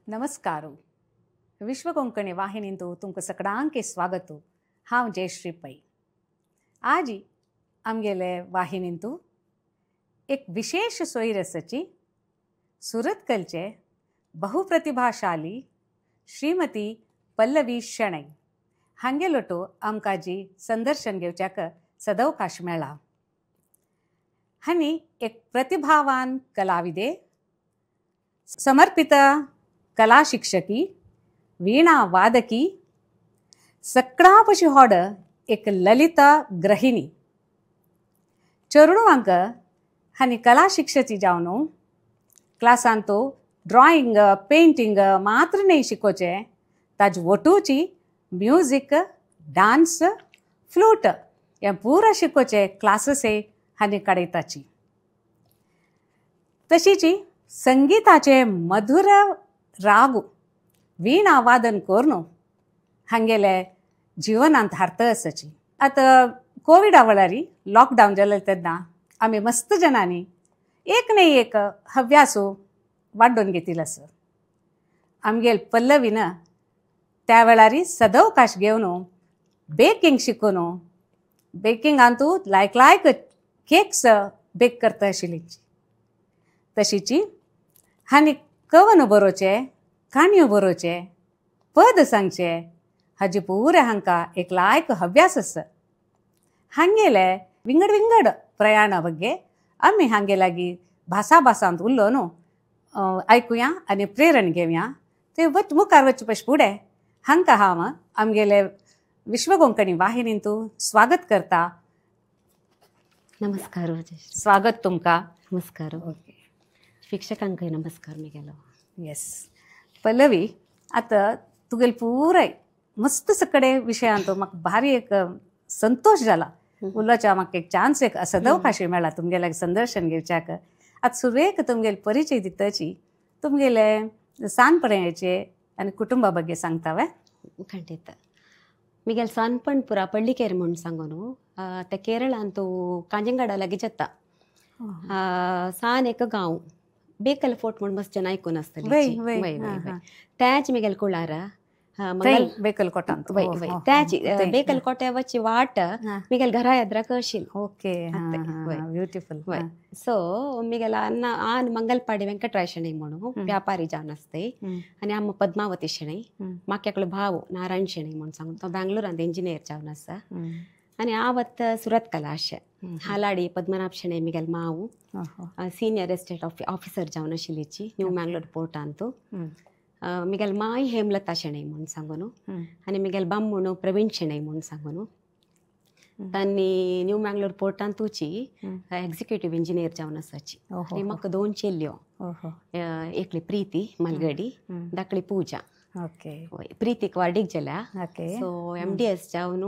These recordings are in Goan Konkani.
नमस्कार. विश्व कोंकणी वाहिनींतु तुमकां सगळ्यांक स्वागत. हांव जयश्री पै. आज आमगेले वाहिनींतु एक विशेष सोयरसाची सुरतकलचे बहुप्रतिभाशाली श्रीमती पल्लवी शणै हांगेलोटो आमकां जी संदर्शन घेवच्याक सदवकाश मेळ्ळा. हांणी एक प्रतिभावान कलाविदे, समर्पित कला शिक्षकी, वीणा वादकी, सगळ्यां पशी होड एक ललिता गृहिणी. चेडवांक हांणी कला शिक्षकी जावन क्लासांत तो ड्रॉइंग, पेंटिंग मात्र न्हय शिकोवचें, ताजे वटूची म्युजीक, डान्स, फ्लूट हें पुरा शिकोवचे क्लासीस हांणी काडयताची. तशीच संगीताचे मधुर राग वीणा वादन करून हांगेले जिवनांत हारता आसाची. आतां कोविडा वेळार लॉकडावन जालें तेन्ना आमी मस्त जणांनी एक न्हय एक हव्यासो वाडोवन घेतिल्लो आसा. आमगेल पल्लवीन त्या वेळार सदवकाश घेवन बेकींग शिकून बेकिंगांतू लायक लायक केक्स बेक करता आशिल्ली. तशीच हांणी कवन बरोवचें, काणयो बरोवचें, पद सांगचें हाजी पुरा हांकां एक लायक अभ्यास आसा. हांगेले विंगड विंगड प्रयाणा ಬಗ್ಗೆ आमी हांगे लागीं भासाभासांत उरलो न्हू आयकुया आनी प्रेरण घेवया. ते मुखार वचचे पयशे फुडें हांकां हांव आमगेले विश्व कोंकणी वाहिनींतू स्वागत करता. नमस्कार. स्वागत तुमकां. नमस्कार. ओके, शिक्षकांकय नमस्कार मी गेलो. येस पल्लवी, आतां तुगेले पुराय मस्त सगळे विशयांत म्हाका भारी एक संतोश जाला. उलोवच्या म्हाका एक चान्स एक सदवकाश मेळ्ळा तुमगेले संदर्शन घेवच्याक. आतां सुरवेक तुमगेले परिचय दिताची, तुमगेले सानपणाचे आनी कुटुंबा ಬಗ್ಗೆ सांगता वे. खंडित. मिगेल सानपण पुरा पಳ್ಳಿकेर म्हूण सांगू न्हू, ते केरळांतू कांजंगाडा लागीं जाता. सान एक गांव, बेकल फोर्ट म्हूण मस्त जन आयकून आसतली. वय वय त्याच मिगेल कुळारा बेकल कोटांत. वय वय त्याच बेकल कोट्या वची वाट मिगेल घरा एद्राक आशिल्ली. Okay, beautiful. वय. सो मिगेल अन्न आन मंगलपाडी वेंकटराय शणै म्हणून व्यापारी जावन आसतय आनी आम पद्मावती शणै, म्हाका एकलो भाव नारायण शणै म्हूण सांगून तो बँगलोरांत इंजिनियर जावन आसा. आनी आवत सुरत कला अशें हालाडी पद्मनाभ शणै मिगेल माव सिनियर एस्टेट ऑफिसर जावन आशिल्लीची न्यू मँगलोर पोर्टांतू. मिगेल माय हेमलता शणै म्हूण सांगून आनी मिगेल बामणू प्रवीण शणै म्हूण सांगून तांणी न्यू मँगलोर पोर्टांतूची एक्झिक्युटीव इंजिनियर जावन आसाची. आनी म्हाका दोन चेल्यो, एकली प्रीती मालगडी, धाकली पूजा. प्रीतीक वार्डीक जाल्या. सो MDS जावन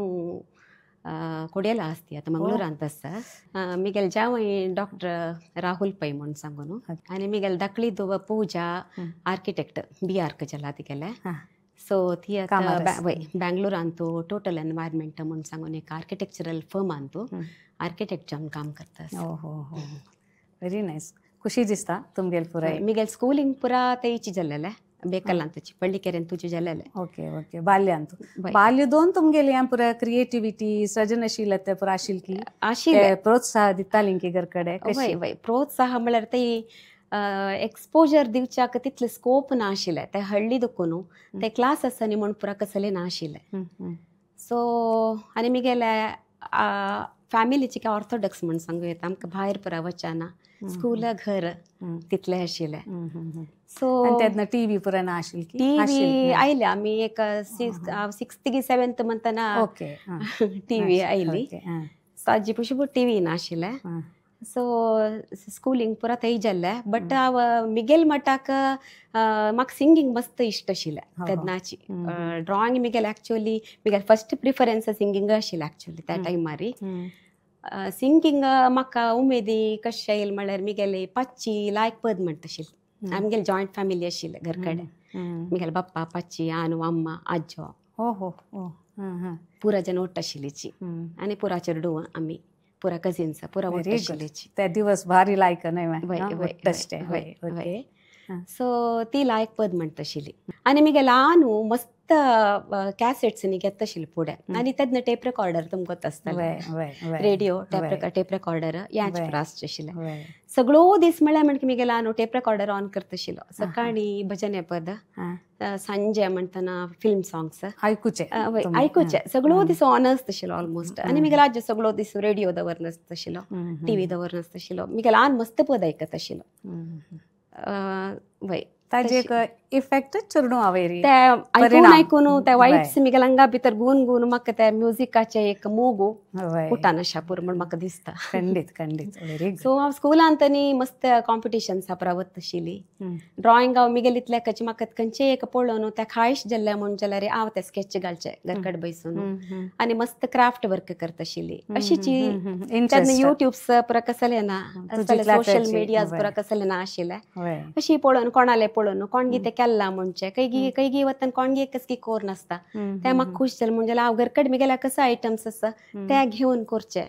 कोडियला आसती, आतां मंगळूरांत आसा. मिगेल जावय डॉक्टर राहुल पै म्हूण सांगून आनी मिगेल धाकली धुव पूजा आर्किटेक्ट बी आर्क जाला तिगेले. सो ती आतां वय बँगलोरांतू टोटल एनवायरमेंट म्हूण सांगून एक आर्किटेक्चरल फर्मांतू आर्किटेक्ट जावन काम करता. हो हो, व्हेरी नायस. खुशी दिसता तुमगेल पुराय. मिगेल स्कूलिंग पुरा तेची जाल्लेलें, बेकलांतूची पಳ್ಳಿकेरेन तुजी जालेलें. ओके ओके, बाल्यांत बाल्य दोन तुमगेले हें पुरा क्रिएटिविटी, सृजनशीलते पुरा आशिल्ली की आशिल्लें. प्रोत्साह दितालीं की घर कडेन? वय वय, प्रोत्साह म्हळ्यार ते एक्सपोजर दिवच्याक तितलें स्कोप ना आशिल्लें. ते हळ्ळी दुखून ते क्लास आसा न्ही म्हूण पुरा कसलें ना आशिल्लें. सो आनी मिगेले फॅमिलीची काय ऑर्थोडॉक्स म्हूण सांगू येता, आमकां भायर पुरा वचना, स्कूल घर तितलें आशिल्लें. सो तेन्ना टीव्ही पुरा ना आशिल्ली? टीव्ही आयल्या आमी एक सिक्स्थ की सेवेंथ म्हणतना टीव्ही आयली. ताजी पयशे टीव्ही ना आशिल्लें. सो स्कुलींग पुरा थंय जाल्लें. बट हांव मिगेल मठाक म्हाका सिंगींग मस्त इश्ट आशिल्लें तेन्नाची. ड्रॉइंग मिगेल एक्चुअली मिगेल फर्स्ट प्रिफरन्स सिंगींग आशिल्लें एक्चुअली त्या टायमार. सिंगींग म्हाका उमेदी कशें येयलें म्हळ्यार मिगेले पाची लायक पद म्हणटा आशिल्ली. आमगेले जॉयंट फॅमिली आशिल्लें घर कडेन. मिगेले बाप्पा, पाची, आनू, अम्मा, आजो, हो हो हो, पुरा जण ओट्ट आशिल्लीची आनी पुरा चेडूं आमी पुरा कजिन्स पुरा ओट्ट आशिल्लीची. ते दिवस भारी लायक न्हय. वय वय. सो ती लायक पद म्हणटाशिल्ली आनी मिगे ल्हान मस्त कॅसेट्स न्ही घेताशिल्ली फुडें आनी तेन्ना टेप रेकॉर्डर तुमकां आसताले रेडियो टेप रेकॉर्डर ह्याच प्रास आशिल्लें सगळो दीस म्हळ्यार म्हणटा मिगे ल्हान टेप रेकॉर्डर ऑन करताशिल्लो सकाळी भजन पद सांजे म्हणटना फिल्म सॉंग्स आयकुचे आयकुचे सगळो दीस ऑन आसताशिल्लो ऑलमोस्ट आनी मिगे आज्जो सगळो दीस रेडिओ दवर नासताशिल्लो टीव्ही दवर नासताशिल्लो मिगे ल्हान मस्त पद आयकत आशिल्लो वय ताजे एक इफेक्ट चेडूं हांवें ते आयकून आयकून ते वायब्स मिगे अंगा भितर गुण गुण म्हाका त्या म्युजिकाचें एक मोग उठान शापूर म्हण म्हाका दिसता खंडीत खंडीत व्हेरी सो हांव स्कुलांत न्ही मस्त कॉम्पिटिशन्स वता आशिल्ली ड्रॉइंग हांव मिगेल इतल्या कशी म्हाका खंयचें एक पळोवन त्या खायश जाल्लें म्हूण जाल्यार हांव ते स्केच घालचे घरकड बसून आनी मस्त क्राफ्ट वर्क करता आशिल्ली अशीची तेन्ना युट्यूब्स पुरा कसलें ना सोशल मिडिया पुरा कसलें ना आशिल्लें अशी पळोवन कोणाले पळोवन कोण कितें केल्ला म्हणचे खंय खंय वतना कोण एकच की कोर नासता ते म्हाका खूश जालें म्हणजे हांव घरकड मिगेल्या कसो आयटम्स आसा ते घेवन करचे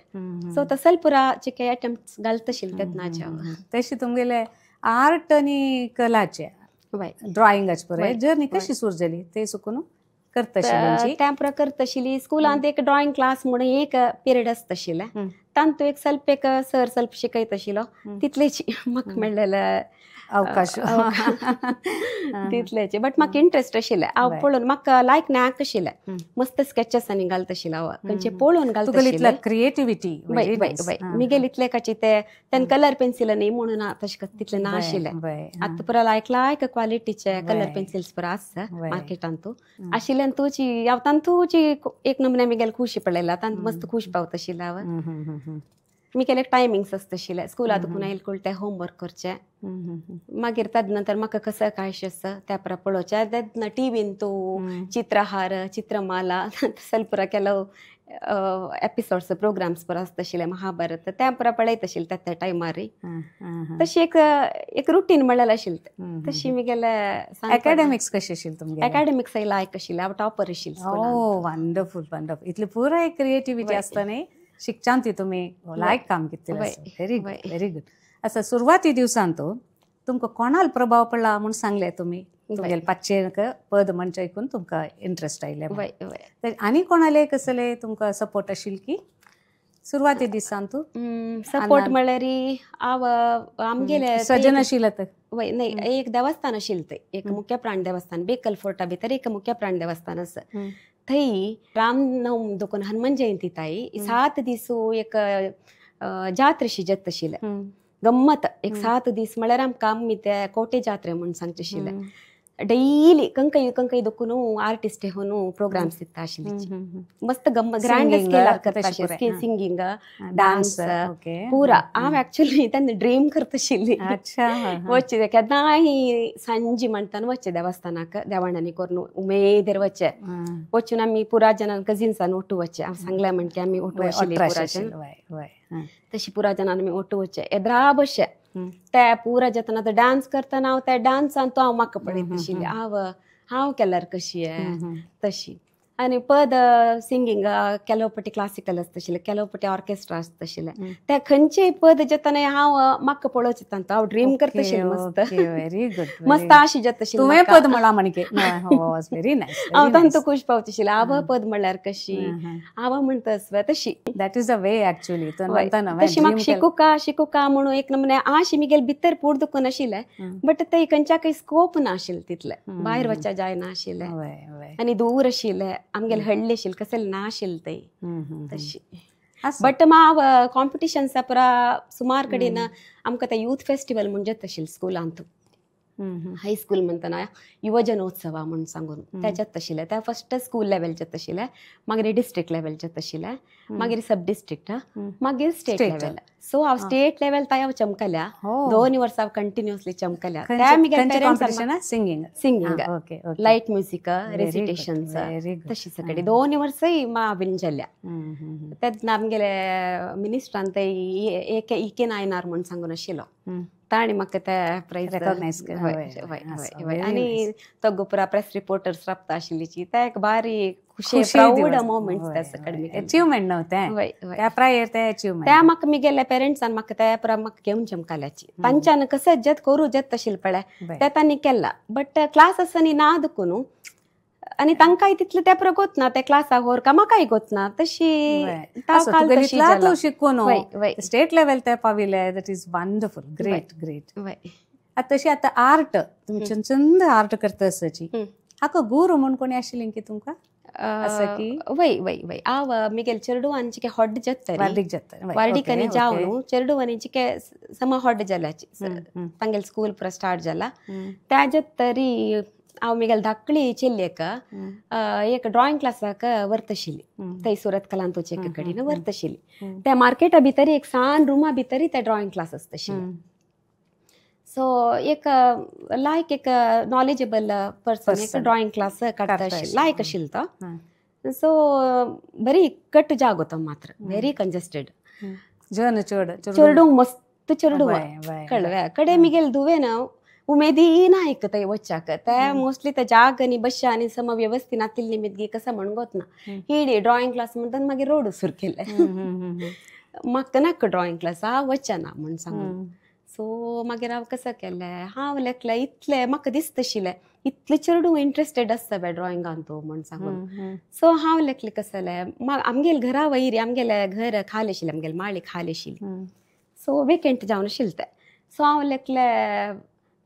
सो तसल पुरा चिके आयटम्स घालता आशिल्ले तेन्नाचे तशी तुमगेले आर्ट आनी कलाचे ड्रॉइंगाचे पुराय जर्नी कशी सुरू जाली ते सुकून करता आशिल्ली त्या पुरा करता आशिल्ली स्कुलांत एक ड्रॉइंग क्लास म्हणून एक पिरियड आसता आशिल्लें तांतू एक स्वल्प एक सर स्वल्प शिकयत आशिल्लो तितलेच म्हाका मेळ्ळेले अवकाश तितलेचे बट म्हाका इंट्रस्ट आशिल्लें हांव पळोवन म्हाका लायक नॅक आशिल्लें मस्त स्केचेस आनी घालता आशिल्लें हांव खंयचे पळोवन घालता आशिल्लें क्रिएटिविटी वय वय वय मिगेल इतले काची ते तेन्ना कलर पेन्सिल न्ही म्हणून तशें तितलें ना आशिल्लें आतां पुरा लायक लायक क्वॉलिटीचे कलर पेन्सिल्स पुरा आसा मार्केटांत आशिल्ल्यान तुजी हांव तांतूची एक नमुने मिगेल खुशी पडलेला तांतू मस्त खूश पावता आशिल्लें हांव मिगेले टायमिंग्स आसता आशिल्लें स्कुलांत दुखून आयले कळटा होमवर्क करचें मागीर ताजे नंतर म्हाका कसं काय आसा त्या पुरा पळोवचें तेन्ना टिवीन तूं चित्रहार चित्रमाला तसल पुरा केलो एपिसोड्स प्रोग्राम्स पुरा आसता आशिल्ले महाभारत त्या पुरा पळयत आशिल्लें त्या त्या टायमार तशी एक एक रुटीन म्हणलें आशिल्लें तशी मिगेले एकाडेमिक्स कशें आशिल्लें तुमगेलें एकाडेमिक्स लायक आशिल्लें हांव टॉपर आशिल्लें ओ वंडरफूल वंडरफूल इतली पुराय क्रिएटिविटी आसता न्ही शिकच्यान ती तुमी लायक काम कितें व्हेरी गुड व्हेरी गुड आसा सुरवाती दिवसान तो तुमकां कोणाल प्रभाव पडला म्हूण सांगलें तुमी तुमगेले पाचशे पद म्हणचे आयकून तुमकां इंट्रस्ट आयलें आनी कोणाले कसले तुमकां सपोर्ट आशिल्लो की सुरवाती दिसान तूं सपोर्ट म्हणल्यार हांव आमगेले सजन आशिल्लें तर वय न्ही एक देवस्थान आशिल्लें थंय एक मुख्य प्राण देवस्थान बेकल फोर्टा भितर एक मुख्य प्राण देवस्थान आसा थंय रामनवम देखून हनुमान जयंती ताई 7 दीस एक जात्रा शी जाता आशिल्लें गम्मत एक 7 दीस म्हळ्यार आमकां आमी ते कोटे जात्रे म्हूण सांगचे आशिल्लें डेली कंकई कंकई देखून आर्टिस्ट येवन प्रोग्राम्स दिता आशिल्ले मस्त गम्मत ग्रँड स्केलार करता आशिल्ले सिंगींग डान्स पुरा हांव एक्चुअली तेन्ना ड्रीम करता आशिल्ली वचचें केन्नाय सांजे म्हणटाना वचचें देवस्थानाक देवाणांनी करून उमेदीर वचचें वचून आमी पुरा जाणां कजिन्सान ओटू वचचें हांव सांगलें म्हणटा आमी ओटू आशिल्ली पुरा जाण तशी पुरा जाणां आमी ओटू वचचें येद्रा बशें त्या पुरा जातना तो डान्स करतना हांव त्या डान्सान तो हांव म्हाका पळयत आशिल्ली हांव हांव केल्यार कशी तशी आनी पद सिंगींग केलो पटी क्लासिकल आसता आशिल्लें केलो पटी ऑर्केस्ट्रा आसता आशिल्लें त्या खंयचेय पद जातना हांव म्हाका पळोवचें तांतू हांव ड्रीम करता आशिल्लें मस्त व्हेरी गुड मस्त आशी जाता आशिल्लें तुवें पद म्हळां म्हणके व्हेरी नायस हांव तांतू खूश पावता आशिल्लें हांव पद म्हणल्यार कशी हांव म्हणटा तशी that is a way actually तशी म्हाका शिकूका शिकूका म्हणून एक नमुने आशी मिगेल भितर पोट दुखून आशिल्लें बट थंय खंयच्या स्कोप ना आशिल्लें तितलें भायर वचच्या जायना आशिल्लें आनी दूर आशिल्लें आमगेले हळ्ळी आशिल्लें कसलें ना आशिल्लें थंय तशी बट हांव कॉम्पिटिशन्सा पुरा सुमार कडेन आमकां ते यूथ फेस्टिवल म्हूण जाता आशिल्लें स्कुलांत हायस्कूल म्हणटना युवजनोत्सवा म्हूण सांगून ते जाता आशिल्लें ते फस्ट स्कूल लेवल जाता आशिल्लें मागीर डिस्ट्रिक्ट लेवल जाता आशिल्लें मागीर सब डिस्ट्रिक्ट मागीर स्टेट लेवल सो हांव स्टेट लेवल तांय हांव चमकल्या 2 वर्सां हांव कंटिन्युअसली चमकल्या त्या म्हगे parents singing singing light music recitations तशी सगळी 2 वर्सांय हांवें जाल्या तेन्ना आमगेले मिनिस्टरान ते एक इके नायनार म्हूण सांगून आशिल्लो ताणें म्हाका ते प्रायज रेकॉग्नायज केलें. आनी तो पुरा प्रेस रिपोर्टर्स राबता आशिल्लीची ते एक बारी खुशी प्राऊड मोमेंट त्या कडेन अचीवमेंट न्हू तें त्या प्रायर तें अचीवमेंट त्या म्हाका मिगेल्या पेरंट्सान म्हाका त्या पुरा म्हाका घेवन चमकाल्याची तांच्यान कसं जत करू जत तशील पळय ते तांणी केला बट क्लास आसा ना दुखून आनी तांकांय तितले त्या पुरा गोत ना त्या क्लासाक होर का म्हाकाय गोत ना तशी तूं शिकून स्टेट लेवल ते पाविले. That is wonderful. Great great. आतां तशी आतां आर्ट तुमी चंद आर्ट करता आसाची हाका गुरू म्हूण कोणी आशिल्ली की तुमकां? वय वय वय हांव मिगेल चेरडुवांची के हॉड जाता वार्डीक जाता वार्डिकांनी जावन चेरडुवांची के समा हॉड जाल्याची तांगेल स्कूल पुरा स्टार्ट जाला त्या जातरी हांव मिगेल धाकली चेल्लेक एक ड्रॉइंग क्लासाक व्हरताशिल्ली थंय सुरत कलांतोचे एके कडेन व्हरताशिल्ली. त्या मार्केटा भितर एक सान रुमा भितर ते ड्रॉइंग क्लास आसताशिल्ले. सो एक लायक एक नॉलेजेबल पर्सन एक ड्रॉइंग क्लास काडटा लायक आशिल्लो तो. सो बरी इकट जागो तो मात्र व्हेरी कंजस्टेड जन चड चेरडूंक मस्त चेरडूं कळ्ळें कडे मिगेल धुवे ना उमेदीन आयकताय वच्चाक ते मोस्टली त्या जाग आनी बश्या आनी सम व्यवस्थित नातिल्ली निमित्त कसं म्हण गोत ना हिडी ड्रॉइंग क्लास म्हणटात मागीर रोड सुरू केले म्हाका नाका ड्रॉइंग क्लास हांव वचना म्हण सांगून. सो मागीर हांव कसं केलें हांव लेखलें इतलें म्हाका दिसताशिल्लें इतलें चेरडूं इंट्रस्टेड आसता बाय ड्रॉइंगान तूं म्हण सांगून. सो हांव लेखलें कसलें आमगेले घरा वयरी आमगेलें घर खाली आशिल्लें आमगेले माळी खाली आशिल्ली. सो वेकेंट जावन आशिल्लें तें. सो हांव लेखलें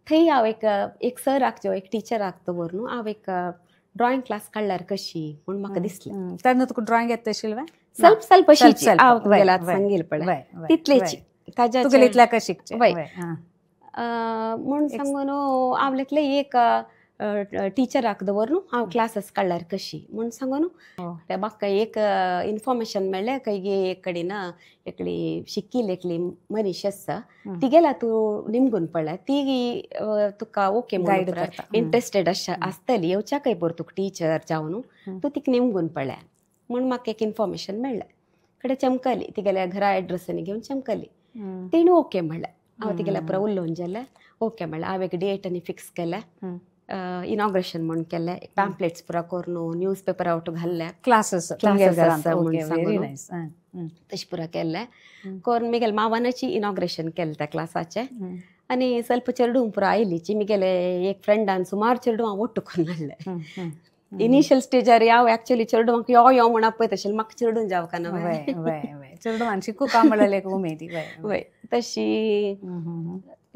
थंय हांव एक एक सराक जो एक टिचराक दवर न्हू हांव एक ड्रॉइंग क्लास काडल्यार कशी म्हूण म्हाका दिसलें. तेन्ना तुका ड्रॉइंग येता आशिल्लें? स्वल्प स्वल्प अशीच हांव तुगेल्या सांगील पळय तितलेची ताज्या शिकचें वय म्हूण सांगून हांव लेखलें एक टिचराक दवर न्हू हांव क्लासीस काडल्यार कशी म्हूण सांगून म्हाका एक इन्फॉर्मेशन मेळ्ळें खंय एक कडेन एकली शिकिल्ली एकली मनीस आसा तिगेला तूं निमगून पळय ती तुका ओके म्हणून इंट्रस्टेड आसतली येवच्याकय बरो तुका टिचर जावन तूं तिका निमगून पळय म्हूण म्हाका एक इन्फॉर्मेशन मेळ्ळें. कडे चमकली तिगेल्या घरा एड्रेसांनी घेवन चमकली तिणें ओके म्हणलें. हांव तिगेल्या पुरा उलोवन जालें ओके म्हणलें. हांव एक डेट आनी फिक्स केलें इनॉग्रेशन म्हूण केलें पॅम्पलेट्स पुरा करून न्यूज पेपर आवट घाल्ले क्लासीस म्हूण तशें पुरा केल्लें करून मिगेले मावानाची इनॉग्रेशन केलें त्या क्लासाचें. आनी स्वल्प चेरडूं पुरा आयलीची मिगेले एक फ्रेंडान सुमार चेरडूं हांव ಒಟ್ಟು करून हाडलें. इनिशियल स्टेजार हांव एक्चुअली चेरडूंक यो यो म्हूण आपयता आशिल्लें म्हाका चेरडूं जावका ना चेरडूं शिकूंक म्हणल्यार एक उमेदी वय तशी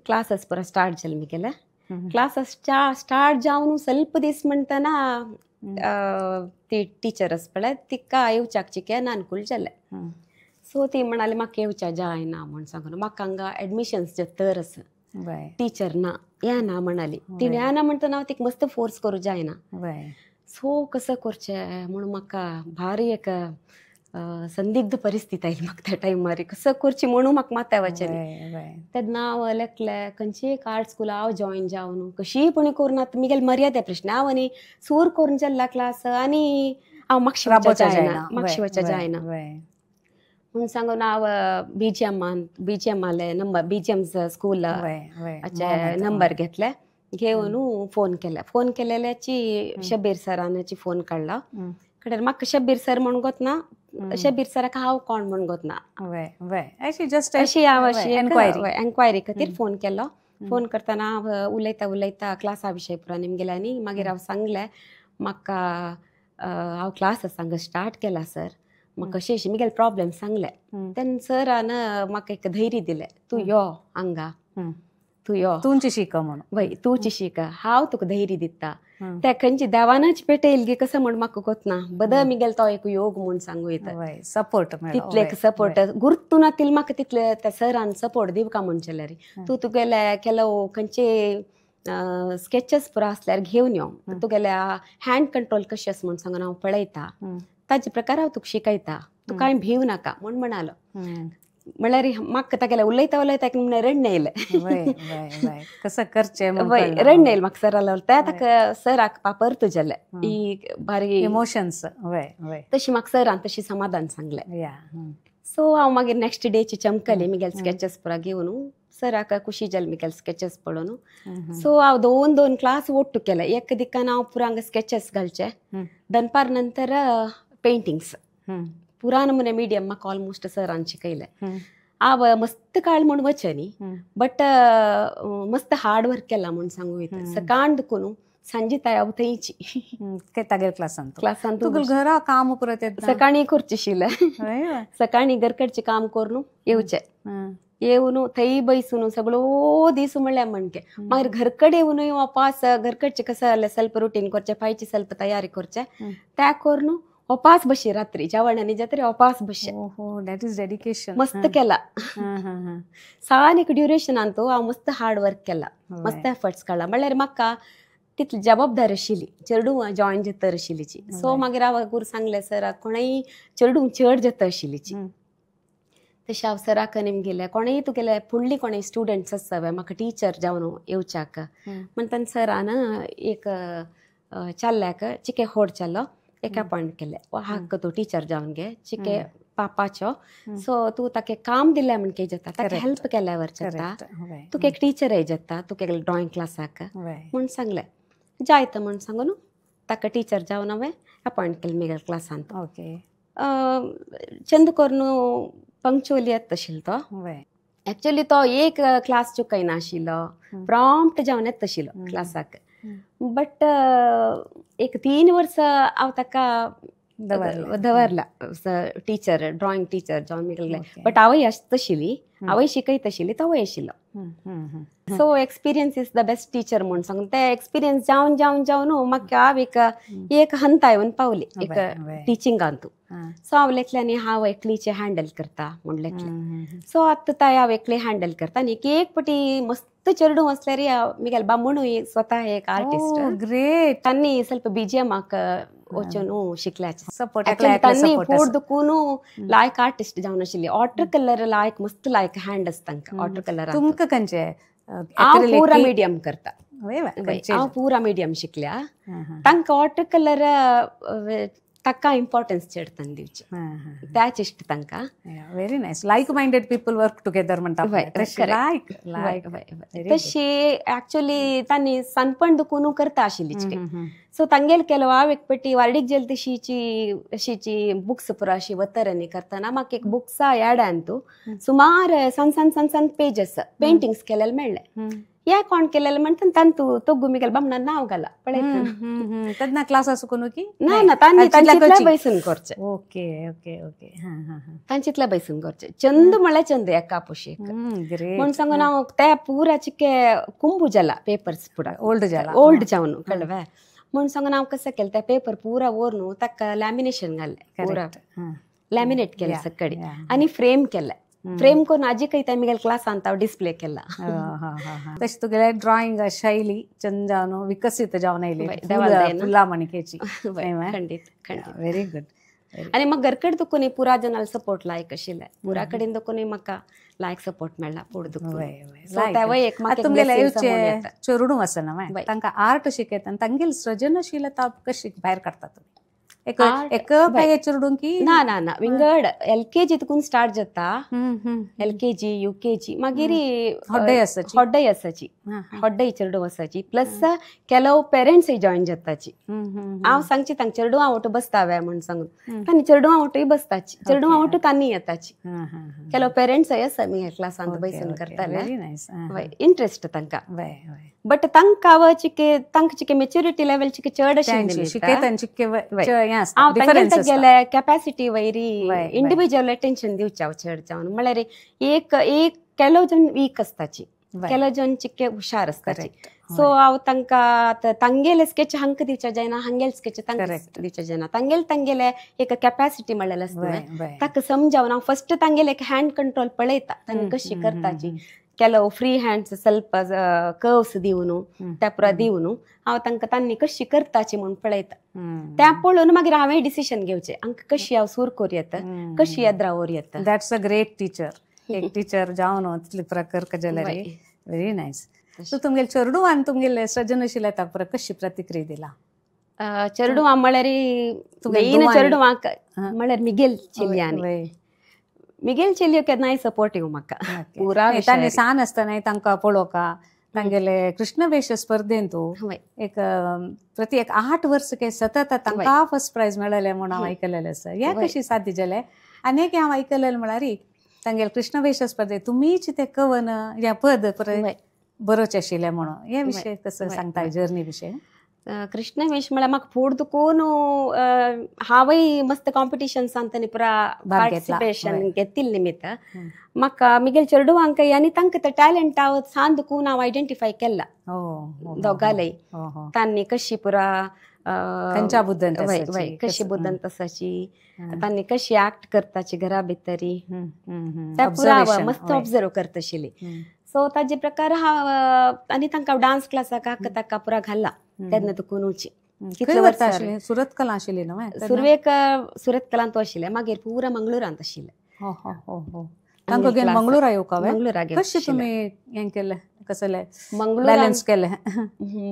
क्लासीस पुरा स्टार्ट जाले मिगेले. क्लासीस स्टार्ट जावन ಸ್ವಲ್ಪ दीस म्हणटना ती टिचर आसा पळय तिका येवच्याक चिके नानकूल जालें. सो ती म्हणाली म्हाका येवच्या जायना म्हूण सांगून म्हाका हांगा एडमिशन्स तर आसा टिचर ना येना म्हणाली. तिणें येना म्हणटना हांव तिका मस्त फोर्स करूं जायना. सो कसं करचें म्हूण म्हाका भारी एक संदिग्ध परिस्थिती आयली म्हाका त्या टायमार कसं करची म्हणून म्हाका माथ्या वचें. तेन्ना हांव लेखलें खंयची एक आर्ट स्कूल हांव जॉयन जावन कशीय पुणी करून आतां मिगेल मर्यादा प्रश्न हांव आनी सूर करून जाल्ला क्लास आनी हांव मागशी वचच्या जायना मागशी वचच्या जायना म्हूण सांगून हांव बीजीएमान बीजीएमाले नंबर बीजीएम स्कूलाचे नंबर घेतले घेवन फोन केले. फोन केलेल्याची शबीर सरानाची फोन काडला कडेन म्हाका शबीर सर म्हूण गोत ना शबीर सराक हांव कोण म्हूण गोत ना अशी हांव अशी एन्क्वायरी खातीर फोन केलो. फोन करतना हांव उलयता उलयता क्लासा विशय पुरा निमगेले आनी मागीर हांव सांगलें म्हाका हांव क्लास हांगा स्टार्ट केला सर म्हाका अशें अशें मिगेले प्रॉब्लेम सांगले. तेन्ना सरान म्हाका एक धैर्य दिलें तूं यो हांगा तूं यो तूंची शिक म्हणून वय तूंची शिक हांव तुका धैर्य दिता. त्या खंयची देवानच पेटयल गी कसं म्हण म्हाका गोत ना बद मिगेल तो एक योग म्हूण सांगू येता सपोर्ट तितले सपोर्ट गुर्तू ना तिल म्हाका तितले त्या सरान सपोर्ट दिवका म्हणचेल्यार तूं तुगेले केलो खंयचे स्केचेस पुरा आसल्यार घेवन यो तुगेल्या हँड कंट्रोल कशें आसा म्हूण सांगून हांव पळयता ताजे प्रकार हांव तुका शिकयता तूं कांय भिव नाका म्हूण म्हणालो. म्हणल्यार म्हाका तागेले उलयता उलयता एक रडणें येयलें कसं करचें रडणें येयलें म्हाका सराला त्या ताका सराक पापर जालें ही भारी इमोशन्स तशी म्हाका सरान तशी समाधान सांगलें. सो हांव मागीर नेक्स्ट डेची चमकली मिगेल स्केचेस पुरा घेवन सराक खुशी जाली मिगेल स्केचेस पळोवन. सो हांव 2 2 क्लास ಒಟ್ಟು केले. एक दिकान हांव पुरा हांगा स्केचेस घालचे, दनपार नंतर पेंटिंग्स पुरा नमुने मिडियम म्हाका ऑलमोस्ट सरान शिकयले. हांव मस्त काळ म्हूण वचनी न्ही, बट मस्त हार्ड वर्क केला म्हूण सांगू येता. सकाळ दुखून सांजे ताय हांव थंयची तागेर क्लासान क्लासान तुगेल घरा काम करत सकाळी करचें आशिल्लें. सकाळी घरकडचें काम करून येवचें, येवन थंय बैसून सगळो दीस म्हणल्यार म्हणके मागीर घरकडे येवन वापास घरकडचें कसं जालें ಸ್ವಲ್ಪ रुटीन करचें, फायची ಸ್ವಲ್ಪ तयारी करचें, त्या करून वापास बशी रात्री जेवण आनी जातरी वापास बशे. That is dedication. मस्त केला सान एक ड्युरेशनान तो हांव मस्त हार्ड वर्क केला, मस्त एफर्ट्स काडला. म्हणल्यार म्हाका तितली जबाबदार आशिल्ली, चेडूं जॉयन जाता आशिल्लीची. सो मागीर हांव गुरू सांगलें सराक कोणूय चेडूं चड जाता आशिल्लीची, तशें हांव सराक आनी गेलें कोणूय तुगेले फुडली कोणूय स्टुडंट्स आसा म्हाका टिचर जावन येवच्याक म्हणटना सरान एक चल्ल्याक चिके होड चलो एक अपॉयंट केलें. हाक तूं टिचर जावन गे चिके पापाचो, सो तूं ताका काम दिलें म्हण के जाता, ताका हेल्प केल्यावर जाता, तुका एक टिचरय जाता तुका ड्रॉइंग क्लासाक म्हूण सांगलें. जायत म्हूण सांगून ताका टिचर जावन हांवें अपॉयंट केलें म्हगेल्या क्लासांत. ओके. चंद करून पंक्चुअली येता आशिल्लो तो. एक्चुअली तो एक क्लास चुकयना आशिल्लो, प्रॉम्प्ट जावन येता आशिल्लो क्लासाक. बट एक 3 वर्सां हांव ताका दवरला टिचर, ड्रॉइंग टिचर जावन म्हगेलें. बट हांवूय आसता आशिल्ली, हांवूय शिकयता आशिल्ली, तोवूय आशिल्लो. So experience is the best teacher म्हूण सांगून ते एक्सपिरियन्स जावन जावन जावन म्हाका हांव एक एक हंता येवन पावली एक टिचिंगांतू. सो हांव लेखलें आनी हांव एकलीचें हँडल करता म्हूण लेखलें. सो आतां ताय हांव एकली हँडल करता आनी एक पटी मस्त चेडूं आसल्यार मिगेल बामणूय स्वता एक आर्टिस्ट. ग्रेट. तांणी ಸ್ವಲ್ಪ बीजीएमाक वचून शिकल्याचे. तांणी फोड दुखून लायक आर्टिस्ट जावन आशिल्ली. वॉटर कलर लायक मस्त लायक हँड आसता तांकां वॉटर कलर. तुमकां खंयचे? हांव पुरा मिडियम करता, हांव पुरा मिडियम शिकल्या. तांकां वॉटर कलर ताका इम्पॉर्टन्स चड तांकां दिवचें, त्याच इश्ट तांकां. Very nice. Like minded people work together म्हणटा. तशी एक्चुअली तांणी सानपण दुखून करता आशिल्ली. सो तांगेल केलो हांव एक पटी वार्डीक जेल तशीची अशीची बुक्स पुरा अशी वतरणी करतना म्हाका एक बुक्सा याडान तूं सुमार सान सान सान सान पेजस पेंटिंग्स केलेले मेळ्ळे. या कोण केलेले म्हणटा तांतू तोगू मिगेल बामणा नांव घाला पळयतना. तेन्ना क्लास आसूं की ना ना तांणी तांचीतल्या बैसून करचें. Okay okay okay. तांचीतल्या बैसून करचें. चंद म्हळ्यार चंद एका पोशेक म्हूण सांगून हांव त्या पुरा चिके कुंबू जाला पेपर्स पुरा ओल्ड जाला, ओल्ड जावन कळ्ळें म्हूण सांगून हांव कसं केलें त्या पेपर पुरा व्हरून ताका लॅमिनेशन घालें, पुरा लॅमिनेट केलें सकडी आनी फ्रेम केलें. फ्रेम करून आजी काही मिगेल क्लासांत हांव डिस्प्ले केला. तशें तुगेले ड्रॉइंग शैली चंद जावन विकसीत जावन आयली फुलां मणकेची. खंडीत खंडीत. Very good. आनी म्हाका घरकडेन दुखून पुरा जनाल सपोर्ट लायक आशिल्लें, पुरा कडेन दुखून म्हाका लायक सपोर्ट मेळ्ळा फुडें दुखून. तुमगेले येवचे चेडूं आसा ना तांकां आर्ट शिकयता आनी तांगेली सृजनशीलता कशी भायर काडटा तुमी? एक एक चेडूं की ना ना ना विंगड LKG तुकून स्टार्ट जाता. LKG UKG मागीर हॉड्डय आसाची, हॉड्डय आसाची, हॉड्डय चेडूं आसाची. प्लस ಕೆಲವು पेरेंट्स जॉईन जाताची. हांव सांगची तांकां चेडवां वटू बसता म्हूण सांगून तांणी चेडवां वटूय बसताची, चेडवां वटू तांणी येताची. ಕೆಲವು पेरेंट्स आसा मी क्लासांत बैसून करताले, इंट्रस्ट तांकां. बट तांकां चिके तांकां चिके मेच्युरिटी लेवल चिके चड आशिल्ली, हांव तांगेले गेले कॅपॅसिटी वयरी इंडिविज्युअल अटेन्शन दिवचें हांव चड जावन. म्हळ्यार एक एक ಕೆಲವು जन वीक आसताची, ಕೆಲವು जन चिके हुशार आसताची. सो हांव तांकां तांगेले स्केच हांकां दिवचे जायना, हांगेले स्केच तांकां दिवचे जायना. तांगेले तांगेले एक कॅपॅसिटी म्हणलेले आसता ताका समजावन हांव फस्ट तांगेले एक हँड कंट्रोल पळयता तांकां कशी करताची. ಕೆಲವು फ्री हँड्स ಸ್ವಲ್ಪ कर्व्स दिवन त्या पुरा दिवन हांव तांकां तांणी कशी करताची म्हूण पळयता. त्या पळोवन मागीर हांवें डिसिशन घेवचें हांकां कशी हांव सूर करूं येता, कशी येद्रावर येता. That's a great teacher. एक टीचर जावन तितले प्रकार जाल्यार व्हेरी नायस. सो तुमगेले चेडवान तुमगेले सृजनशीलता पुरा कशी प्रतिक्रिया दिला? चेडवां म्हळ्यार मेन चेडवांक म्हळ्यार मिगेल चेडयानी मिगेल चेलियो केन्नाय सपोर्टीव म्हाका पुरा तांणी सान आसतना तांकां पळोवका तांगेले कृष्णवेश स्पर्धेंतू एक प्रति एक 8 वर्स के सतत तांकां फर्स्ट प्रायज मेळ्ळें म्हणून हांव आयकलेलें आसा. हें कशी साध्य जालें? आनी एक हांव आयकलेलें म्हळ्यार तांगेले कृष्णवेश स्पर्धे तुमीच ते कवन ह्या पद बरोवचें आशिल्लें म्हणून हे विशय कसो सांगता जर्नी विशय? कृष्णवेश म्हळ्यार म्हाका फूड दुकून हांवय मस्त कॉम्पिटिशन्सान तांणी पुरा पार्टिसिपेशन घेतिल्लें निमित्त म्हाका मिगेल चेडवांकय आनी तांकां ते टॅलंट हांव सान दुकून हांव आयडेंटिफाय केला दोगांलय. तांणी कशी पुरा कशी बुद्दन तसाची तांणी कशी एक्ट करताची घरा भितरी त्या पुरा मस्त ऑब्जर्व करताशिल्ली. सो ताजे प्रकार हांव आनी तांकां डान्स क्लासाक हाका ताका पुरा घाला तेन्ना तुकून कितले सुरत कला आशिल्ली न्हय? सुरवेक सुरत कलांत आशिल्लें, मागीर पुरा मंगळुरांत आशिल्लें. तांकां घेवन मंगळुरा येवका? मंगळुरा कशें तुमी हें केलें, कसलें बॅलन्स केलें?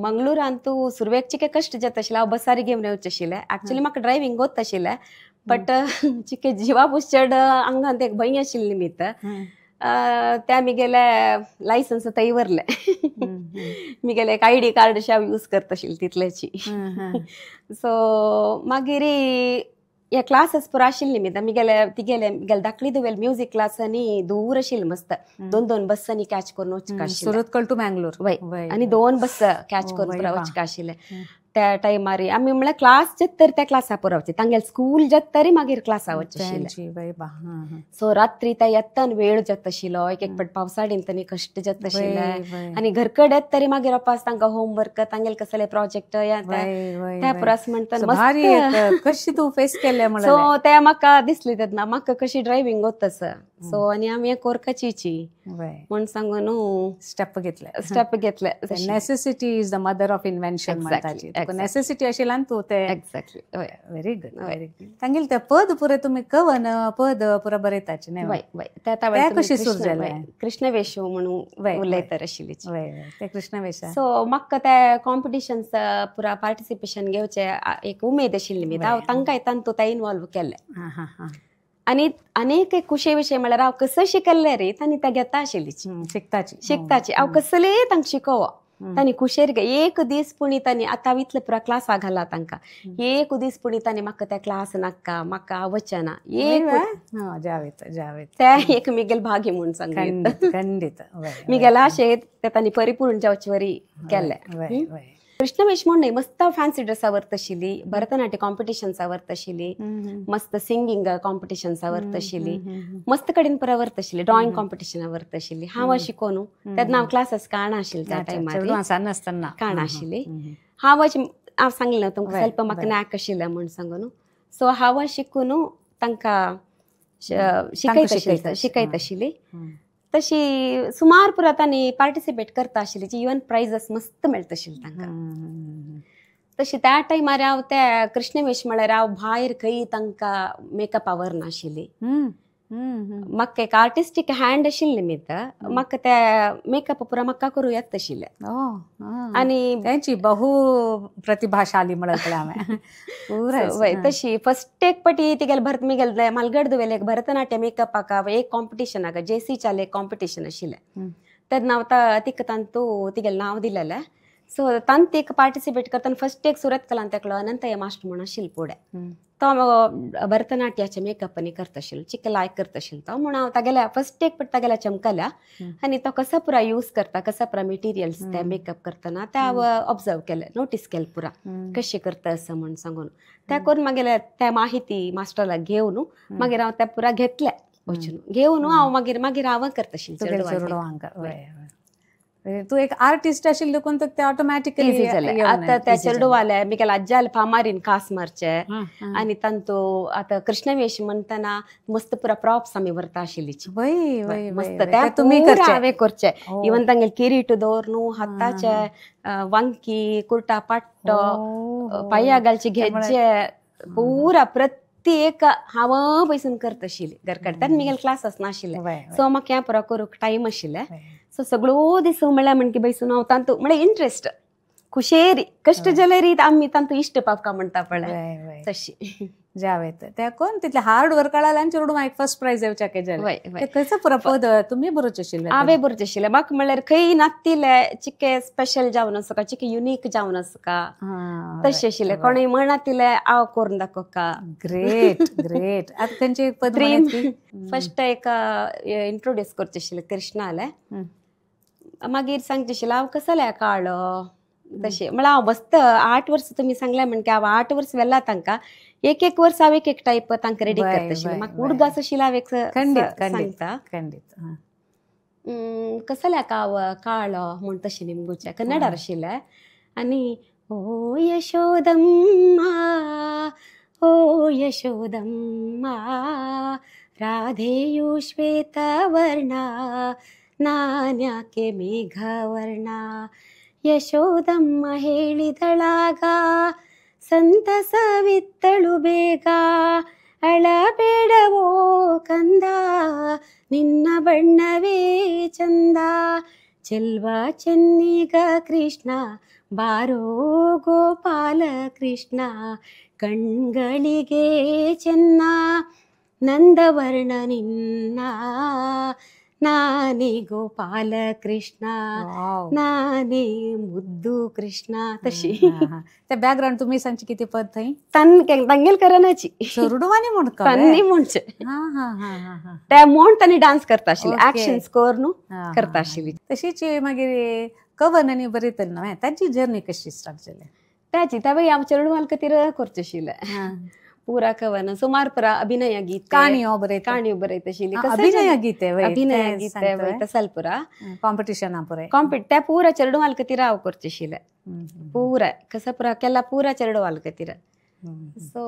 मंगळुरांत सुरवेक चिके कश्ट जाता आशिल्लें. हांव बसारी घेवन येवचें आशिल्लें. एक्चुअली म्हाका ड्रायव्हींग गोत आशिल्लें बट चिके जिवा चड आंगांत एक भंय आशिल्लें निमित्त त्या मिगेले लायसन्स थंय वरलें. मिगेले एक आयडी कार्ड अशें हांव यूज करता आशिल्लें तितल्याची. सो मागीर हे क्लासीस पुरा आशिल्ले निमित्त मिगेले तिगेले मिगेले धाकली दुवेल म्युजीक क्लास आनी दूर आशिल्लें मस्त 2-2 बस्सांनी कॅच करून वचका आशिल्लें. सुरतकल टू मँगलोर वय आनी 2 बस कॅच करून पुरा वचका आशिल्लें त्या टायमार. आमी म्हळ्यार क्लास जाता तरी त्या क्लासा पुरा वचचे, तांगेले स्कूल जाता तरी मागीर क्लासा वचचें आशिल्लें. सो रात्री त्या येतान वेळ जाता आशिल्लो, एक एक फावट पावसाडीन तांणी कश्ट जाता आशिल्ले आनी घर कडेन येता तरी मागीर अपास तांकां होमवर्क तांगेले कसले प्रोजेक्ट त्या पुरास म्हणटा कशी तूं फेस केलें? सो ते म्हाका दिसले तेन्ना म्हाका कशी ड्रायव्हींग वता तसं. सो आनी आमी कोरकाचीची म्हूण सांगून स्टेप घेतले. स्टेप घेतले. Necessity is the mother of invention म्हणटाची. Necessity आशिल्ल्यान तूं ते exactly. Very good, very good. तांगेले ते पद पुरे तुमी कवन पद पुरा बरयताचे न्हय? वय कशी सुरू जालें? कृष्णवेश म्हणून उलयतर आशिल्ली ते कृष्णवेश. सो म्हाका त्या कॉम्पिटिशन्स पुरा पार्टिसिपेशन घेवचें एक उमेद आशिल्ली निमित्त हांव तांकां तांतू ते इनवॉल्व केल्लें. आनी अनेक एक खुशे विशय म्हळ्यार हांव कसो शिकल्लें रे तांणी ते घेता आशिल्ली शिकताची शिकताची. हांव कसलेय तांकां शिकोवप तांणी खुशेर एक दीस पुणी तांणी आतां इतले पुरा क्लासा घाला तांकां एक दीस पुणी तांणी म्हाका त्या क्लास नाका म्हाका वचना एक त्या एक मिगेल भागी म्हूण सांग. खंडीत मिगेल आशें ते तांणी परिपूर्ण जावचे वरी केल्लें. कृष्णवेश म्हूण न्हय मस्त फॅन्सी ड्रेसा वरता आशिल्ली, भरतनाट्य कॉम्पिटिशन्सा वरता आशिल्ली, मस्त सिंगींग कॉम्पिटिशन्सा वरता आशिल्ली, मस्त कडेन पुरा वरता आशिल्ली, ड्रॉइंग कॉम्पिटिशना वरता आशिल्ली. हांव शिकोन तेन्ना हांव क्लासीस काण आशिल्लें त्या टायमार काण आशिल्ली. हांव हांव सांगलें तुमकां स्वल्प म्हाका नॅक आशिल्लें म्हूण सांगून. सो हांव शिकून तांकां शिकयत आशिल्ली. तशी सुमार पुरा तांणी पार्टिसिपेट करता आशिल्ली, इवन प्रायजस मस्त मेळटा आशिल्लें तांकां. तशी त्या टायमार हांव त्या कृष्णवेश म्हळ्यार हांव भायर खंय तांकां मेकअप आवरनाशिल्ली. म्हाका एक आर्टिस्टीक हँड आशिल्लें निमित्त म्हाका त्या मेकअप पुरा म्हाका करूं येता आशिल्लें. आनी तांची बहु प्रतिभाशाली म्हणलें हांवें. तशी फर्स्ट एक पटी तिगेले भरत मिगेले मालगड दुवेले एक भरतनाट्य मेकअपाक एक कॉम्पिटिशनाक जेसीच्याले एक कॉम्पिटिशन आशिल्लें तेन्ना हांव तिका तांतू तिगेलें नांव दिलेलें. सो तांत एक पार्टिसिपेट करतना फर्स्ट एक सुरत कलान तेकलो अनंतय मास्टर म्हणून आशिल्लो फुडें तो भरतनाट्याचे मेकअप आनी करता आशिल्लो, चिक लायक करता आशिल्लो तो. म्हणून हांव तागेल्या फर्स्ट एक पट तागेल्या चमकल्या आनी तो कसो पुरा यूज करता, कसो पुरा मटेरियल्स ते मेकअप करतना ते हांव ऑब्जर्व केलें, नोटीस केलें पुरा कशें करता असं म्हूण सांगून. त्या करून मागीर त्या माहिती मास्टराक घेवन मागीर हांव त्या पुरा घेतलें वचून घेवन हांव मागीर मागीर हांव करता आशिल्लें. तूं एक आर्टिस्ट आशिल्लें देखून ते ऑटोमॅटिकली इजी जालें. आतां त्या चेडवाले मिगेले आज्जाले फामारीन कास मारचे आनी तांतू आतां कृष्णवेश म्हणटना मस्त पुरा प्रॉप्स आमी व्हरता आशिल्ली. मस्त त्या तुमी हांवें करचें. इवन तांगेले किरीट दवर न्हू, हाताचे वांकी, कुर्टा पाट्टो, पांया घालचे घेचे पुरा प्रत्येक हांव पयसून करता आशिल्ली घर कडेन. तेन्ना मिगेले क्लास नाशिल्ले सो म्हाका हें पुरा करूंक टायम आशिल्लें. सो सगळो दीस म्हळ्यार म्हणकी बैसून हांव तांतू म्हळ्यार इंट्रस्ट खुशेरी कश्ट जाल्यार आमी तांतू इश्ट पावका म्हणटा पळय तशी. जावेत त्या कोण तितले हार्ड वर्क आनी चेडूं एक फर्स्ट प्रायज येवच्याके जालें. खंयचो पुरो पद तुमी बरोवचें आशिल्लें? हांवें बरोवचें आशिल्लें. म्हाका म्हणल्यार खंय नातिल्लें चिके स्पेशल जावन आसका, चिके युनीक जावन आसका तशें आशिल्लें. कोणूय म्हणनातिल्लें हांव करून दाखोवका. Great great. आतां खंयचें एक पद फर्स्ट एक इंट्रोड्यूस करचें आशिल्लें कृष्णालें. मागीर सांगचें आशिल्लें हांव कसलें काळो तशें म्हळ्यार हांव बसता 8 वर्सां तुमी सांगलें म्हणके हांव 8 वर्स व्हेला तांकां, एक एक वर्स हांव एक एक टायप तांकां रेडी करता आशिल्लें. म्हाका उडगास आशिल्लें हांव एक सांगता. खंडीत. कसल्या काव काळो म्हूण तशें निमगुचें कन्नडार आशिल्लें. आनी ओ यशोदम्मा ओ यशोदम्मा राधेयु श्वेतवर्णा ನಾನ್ಯಾಕೆ ಮೇಘವರ್ಣ ಯಶೋದಮ್ಮ ಹೇಳಿದಳಾಗ ಸಂತಸವಿತ್ತಳು ಬೇಗ ಅಳಬೇಡವೋ ಕಂದ ನಿನ್ನ ಬಣ್ಣವೇ ಚಂದ ಚೆಲ್ವ ಚೆನ್ನಿಗ ಕೃಷ್ಣ ಬಾರೋ ಗೋಪಾಲ ಕೃಷ್ಣ ಕಣ್ಗಳಿಗೆ ಚೆನ್ನ ನಂದವರ್ಣ ನಿನ್ನ ನಾನೇ ಗೋಪಾಲ ಕೃಷ್ಣ ನಾನೇ मुद्दू कृष्णा. तशी ते बॅकग्राऊंड तुम्ही सांगची किती पद थंय तांगेल करनाची चेडवांनी म्हूण तांणी म्हणचे ते म्हूण तांणी डान्स करता आशिल्ले, ऍक्शन स्कोर न्हू करता आशिल्ली. तशीच मागीर कवन आनी बरयतले न्हय, तांची जर्नी कशी स्टार्ट जाली? ताची त्या हांव चेडवां खातीर करचें आशिल्लें पुरा कवन सुमार पुरा अभिनय गीत काणयो बरयता, काणयो बरयता आशिल्ली, अभिनय गीते अभिनय गीते वयता पुरा कॉम्पिटिशना पुरे त्या पुरा चेडवां खातीर हांव करचें आशिल्लें पुरा कसं पुरा केला पुरा चेडवां खातीर. सो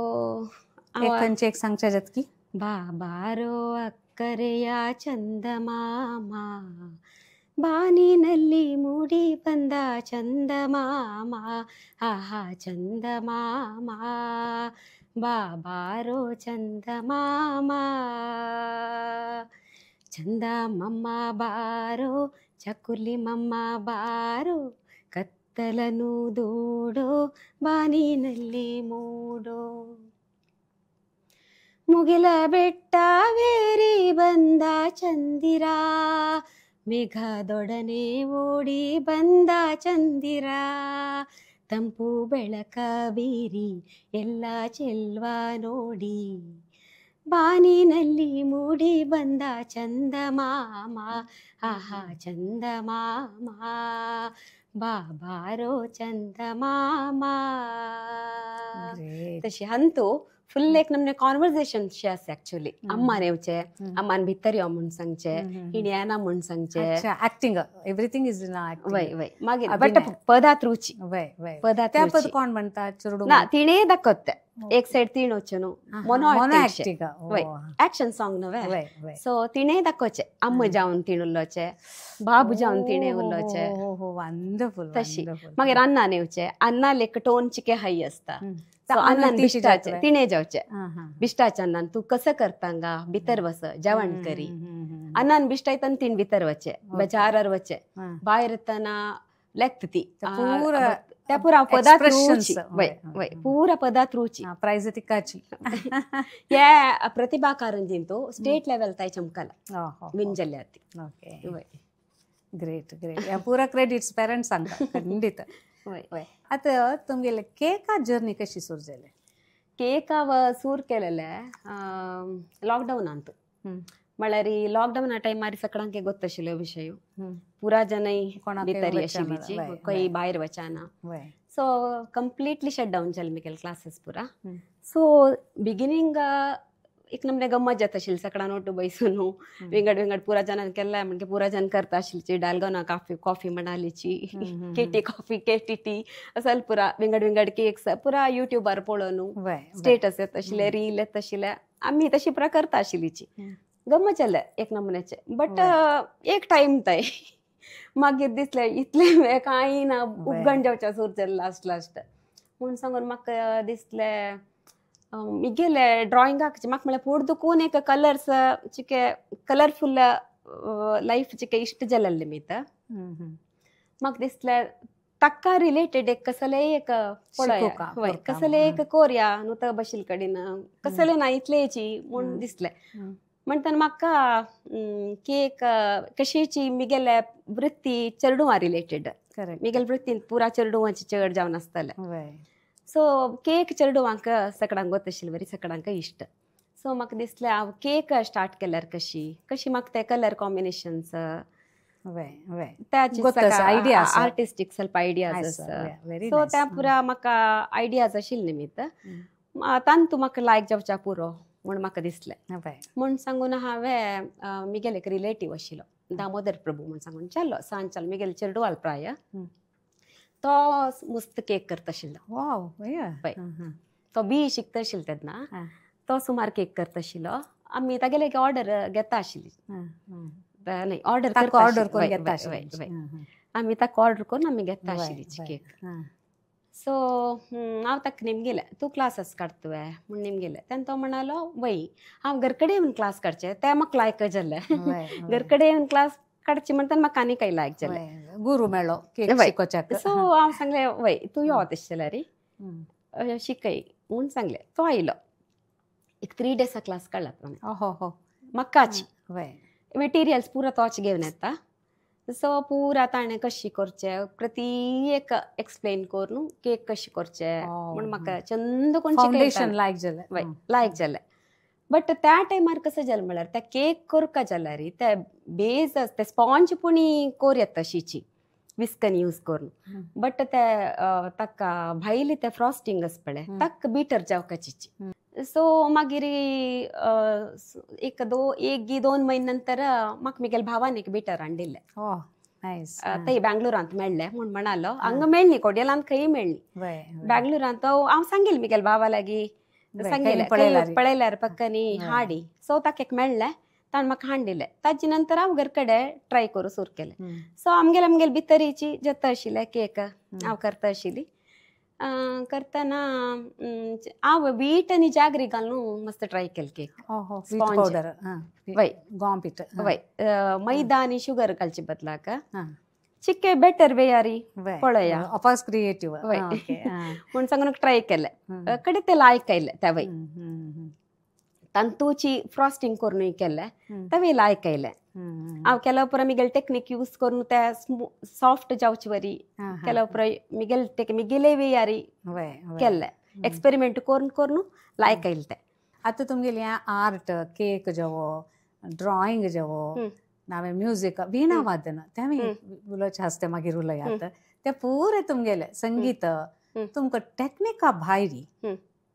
खंयचें एक सांगचें जातकी? बाबारो ಅಕ್ಕರೆಯ ಚಂದಮಾಮ ಬಾನಿನಲ್ಲಿ ಮೂಡಿ ಬಂದ ಚಂದಮಾಮ ಆಹಾ ಚಂದಮಾಮ ಬಾಬಾರೋ ಚಂದಮಾಮ ಚಂದಮಮ್ಮ ಬಾರೋ ಚಕುಲಿ ಮಮ್ಮ ಬಾರೋ ಕತ್ತಲನು ದೂಡೋ ಬಾನಿನಲ್ಲಿ ಮೂಡೋ ಮುಗಿಲ ಬೆಟ್ಟವೇರಿ ಬಂದ ಚಂದಿರ ಮೇಘದೊಡನೆ ಓಡಿ ಬಂದ ಚಂದಿರ ತಂಪು ಬೆಳಕ ಬೀರಿ ಎಲ್ಲ ಚೆಲ್ವ ನೋಡಿ ಬಾನಿನಲ್ಲಿ ಮೂಡಿ ಬಂದ ಚಂದಮಾಮ ಆಹಾ ಚಂದಮಾಮ ಬಾಬಾರೋ ಚಂದಮಾಮ. तशी हंतू फुल एक नमने कॉन्वर्सेशन शे आसा एक्चुअली. अम्मान येवचे, अम्मान भितर यो म्हूण सांगचे, हिणें येना म्हूण सांगचे. Acting everything is in acting. वय वय मागीर बट पदात रुची वय वय पदात त्या पद कोण म्हणता? चेडूं ना तिणें दाखयता एक सायड तिणें वचचें न्हू मोनो एक्टिंग वय एक्शन सॉंग न्हू. सो तिणें दाखोवचें अम्मा जावन तिणें उलोवचें, बाबू जावन तिणें उलोवचें. वंडरफुल. तशी मागीर अन्नान येवचें, अन्नान एक टोन चिके हाय आसता. अन्नान बिश्टाचें तिणें जावचें, बिश्टाच्या अन्नान तूं कसं करता गा भितर वस जेवण करी. अन्नान बिश्टायता तिणें भितर वचचें, बजारार वचचें, भायर येतना लेखता ती त्या पुरा पदार्थ रुची वय वय पुरा पदार्थ रुची प्राइज तिकाची. हे प्रतिभा कारंजींतू स्टेट लेवल ताय चमकला विन जाल्या ती. Okay great great. ह्या पुरा क्रेडिट्स पेरंट्सांक खंडीत. वय वय. आतां तुमगेले केका जर्नी कशी सुरू जाली? केक हांव सूर केलेले लॉकडावनांत. म्हळ्यार लॉकडावना टायमार सगळ्यांक गोत्त आशिल्लो विशय, पुरा जनय भितर आशिल्लीची, खंय भायर वचना. सो कंप्लिटली शट डावन जालें म्हगेले क्लासीस पुरा. सो बिगिनींग एक नमने गम्मत जाता आशिल्ली सगळ्यां ओटू बैसून विंगड विंगड पुरा जनान केल्ले म्हणजे पुरा जन करता आशिल्ली. डालगोना काफी कॉफी म्हणालीची, केटी कॉफी केटी टी असल पुरा विंगड विंगड केक्स पुरा युट्यूबार पळोवन स्टेटस येत आशिल्ले, रील येत आशिल्ले, आमी तशी पुरा करता आशिल्लीची. गम्मत जालें एक नमुन्याचें. बट एक टायम ताय मागीर दिसलें इतलें कांय ना, उपगण जावचें सूर जालें लास्ट लास्ट म्हूण सांगून म्हाका दिसलें मिगेले ड्रॉइंगाक म्हाका म्हळ्यार पोड दुखून एक कलर्स चिके कलरफुल लायफ चिके इश्ट जाल्लें मीत. म्हाका दिसलें ताका रिलेटेड एक कसले एक पळया कसले एक कोरया न्हू तो बशील कडेन कसले ना इतलेची म्हूण दिसलें. म्हणटना म्हाका केक कशीची मिगेले वृत्ती चेडवां रिलेटेड, मिगेले वृत्तीन पुरा चेडवांची चड जावन आसताले. सो केक चेडवांक सकडांक गोत आशिल्ले वरी सकडांक इश्ट. सो म्हाका दिसलें हांव केक स्टार्ट केल्यार कशी कशी म्हाका ते कलर कॉम्बिनेशन्स आर्टिस्टीक ಸ್ವಲ್ಪ आयडियाज आसा. सो त्या पुरा म्हाका आयडियाज आशिल्ले निमित्त तांतू म्हाका लायक जावच्या पुरो म्हूण म्हाका दिसलें. म्हूण सांगून हांवें मिगेले एक रिलेटीव आशिल्लो दामोदर प्रभू म्हूण सांगून चलो सांज चलो मिगेले चेडवाल प्राय तो मस्त केक करता आशिल्लो. तो बी शिकता आशिल्लो तेन्ना तो सुमार केक करता आशिल्लो. आमी तागेले एक ऑर्डर घेता आशिल्ली, नाही ऑर्डर करून घेता आमी ताका ऑर्डर करून आमी घेता आशिल्ली केक. सो हांव ताका निमगेलें तूं क्लासीस काडटा तुवें म्हूण निमगेलें. तेन्ना तो म्हणालो वय हांव घर कडेन येवन क्लास काडचे ते म्हाका लायक जालें. घर कडेन येवन क्लास काडचे म्हणटा म्हाका आनी कांय लायक जालें, गुरू मेळ्ळो केक शिकोवच्याक. सो हांव सांगलें वय तूं यो तशें जाल्यार शिकय म्हूण सांगलें. तो आयलो एक 3 डेसा क्लास काडला ताणें म्हाकाच मटेरियल्स पुरा तोच घेवन येता. सो पुरा ताणें कशी करचें प्रति एक एक्सप्लेन करून केक कशी करचें म्हूण म्हाका चंद कोण फावंडेशन लायक जालें, लायक जालें. बट त्या टायमार कसं जालें म्हळ्यार त्या केक करका जाल्यार ते बेज ते स्पॉन्ज पुणी कोर येता तशीची विस्कन यूज करून, बट ते ताका भायली ते फ्रॉस्टिंग आसा पळय ताका बिटर जावकाची. सो मागीर एक 2 म्हयने नंतर म्हाका मिगेले भावान एक बिटर हाडिल्लें थंय बँगलोरांत मेळ्ळें म्हूण म्हणालो. हांगा मेळ्ळी कोडियलांत खंय मेळ्ळी बँगलोरांत. हांव सांगेल मिगेले भावा लागीं सांगेलें पळयल्यार पक्कनी हाडी. सो ताका एक मेळ्ळें ताणें म्हाका हाडिल्लें. ताजे नंतर हांव घर कडेन ट्राय करूं सुरू केलें. सो आमगेले आमगेले भितरीची जाता आशिल्लें केक हांव करता आशिल्ली. करतना हांव वीट आनी जागरी घालून मस्त ट्राय केले केक. पावडर वय गॉम पीठ वय मैदा आनी शुगर घालचे बदलाक चिक्के बेटर वेयारी पळया ऑफकोर्स क्रिएटीव वय म्हूण सांगून ट्राय केलें. कडे ते लायक आयले त्या वय तांतूची फ्रॉस्टिंग करून केलें तवे लायक आयलें. हांव केल्या उपरांत मिगेले टेक्नीक यूज करून ते सॉफ्ट जावचे वरी केल्या उपरांत मिगेले मिगेले वेयारी केल्लें एक्सपेरिमेंट करून करून लायक आयलें तें. आतां तुमगेलें आर्ट केक जावो ड्रॉइंग जावो नावे म्युजीक वीणा वादन तें उलोवचें आसता मागीर उलयात तें पुरें तुमगेलें संगीत तुमकां टेक्निका भायरी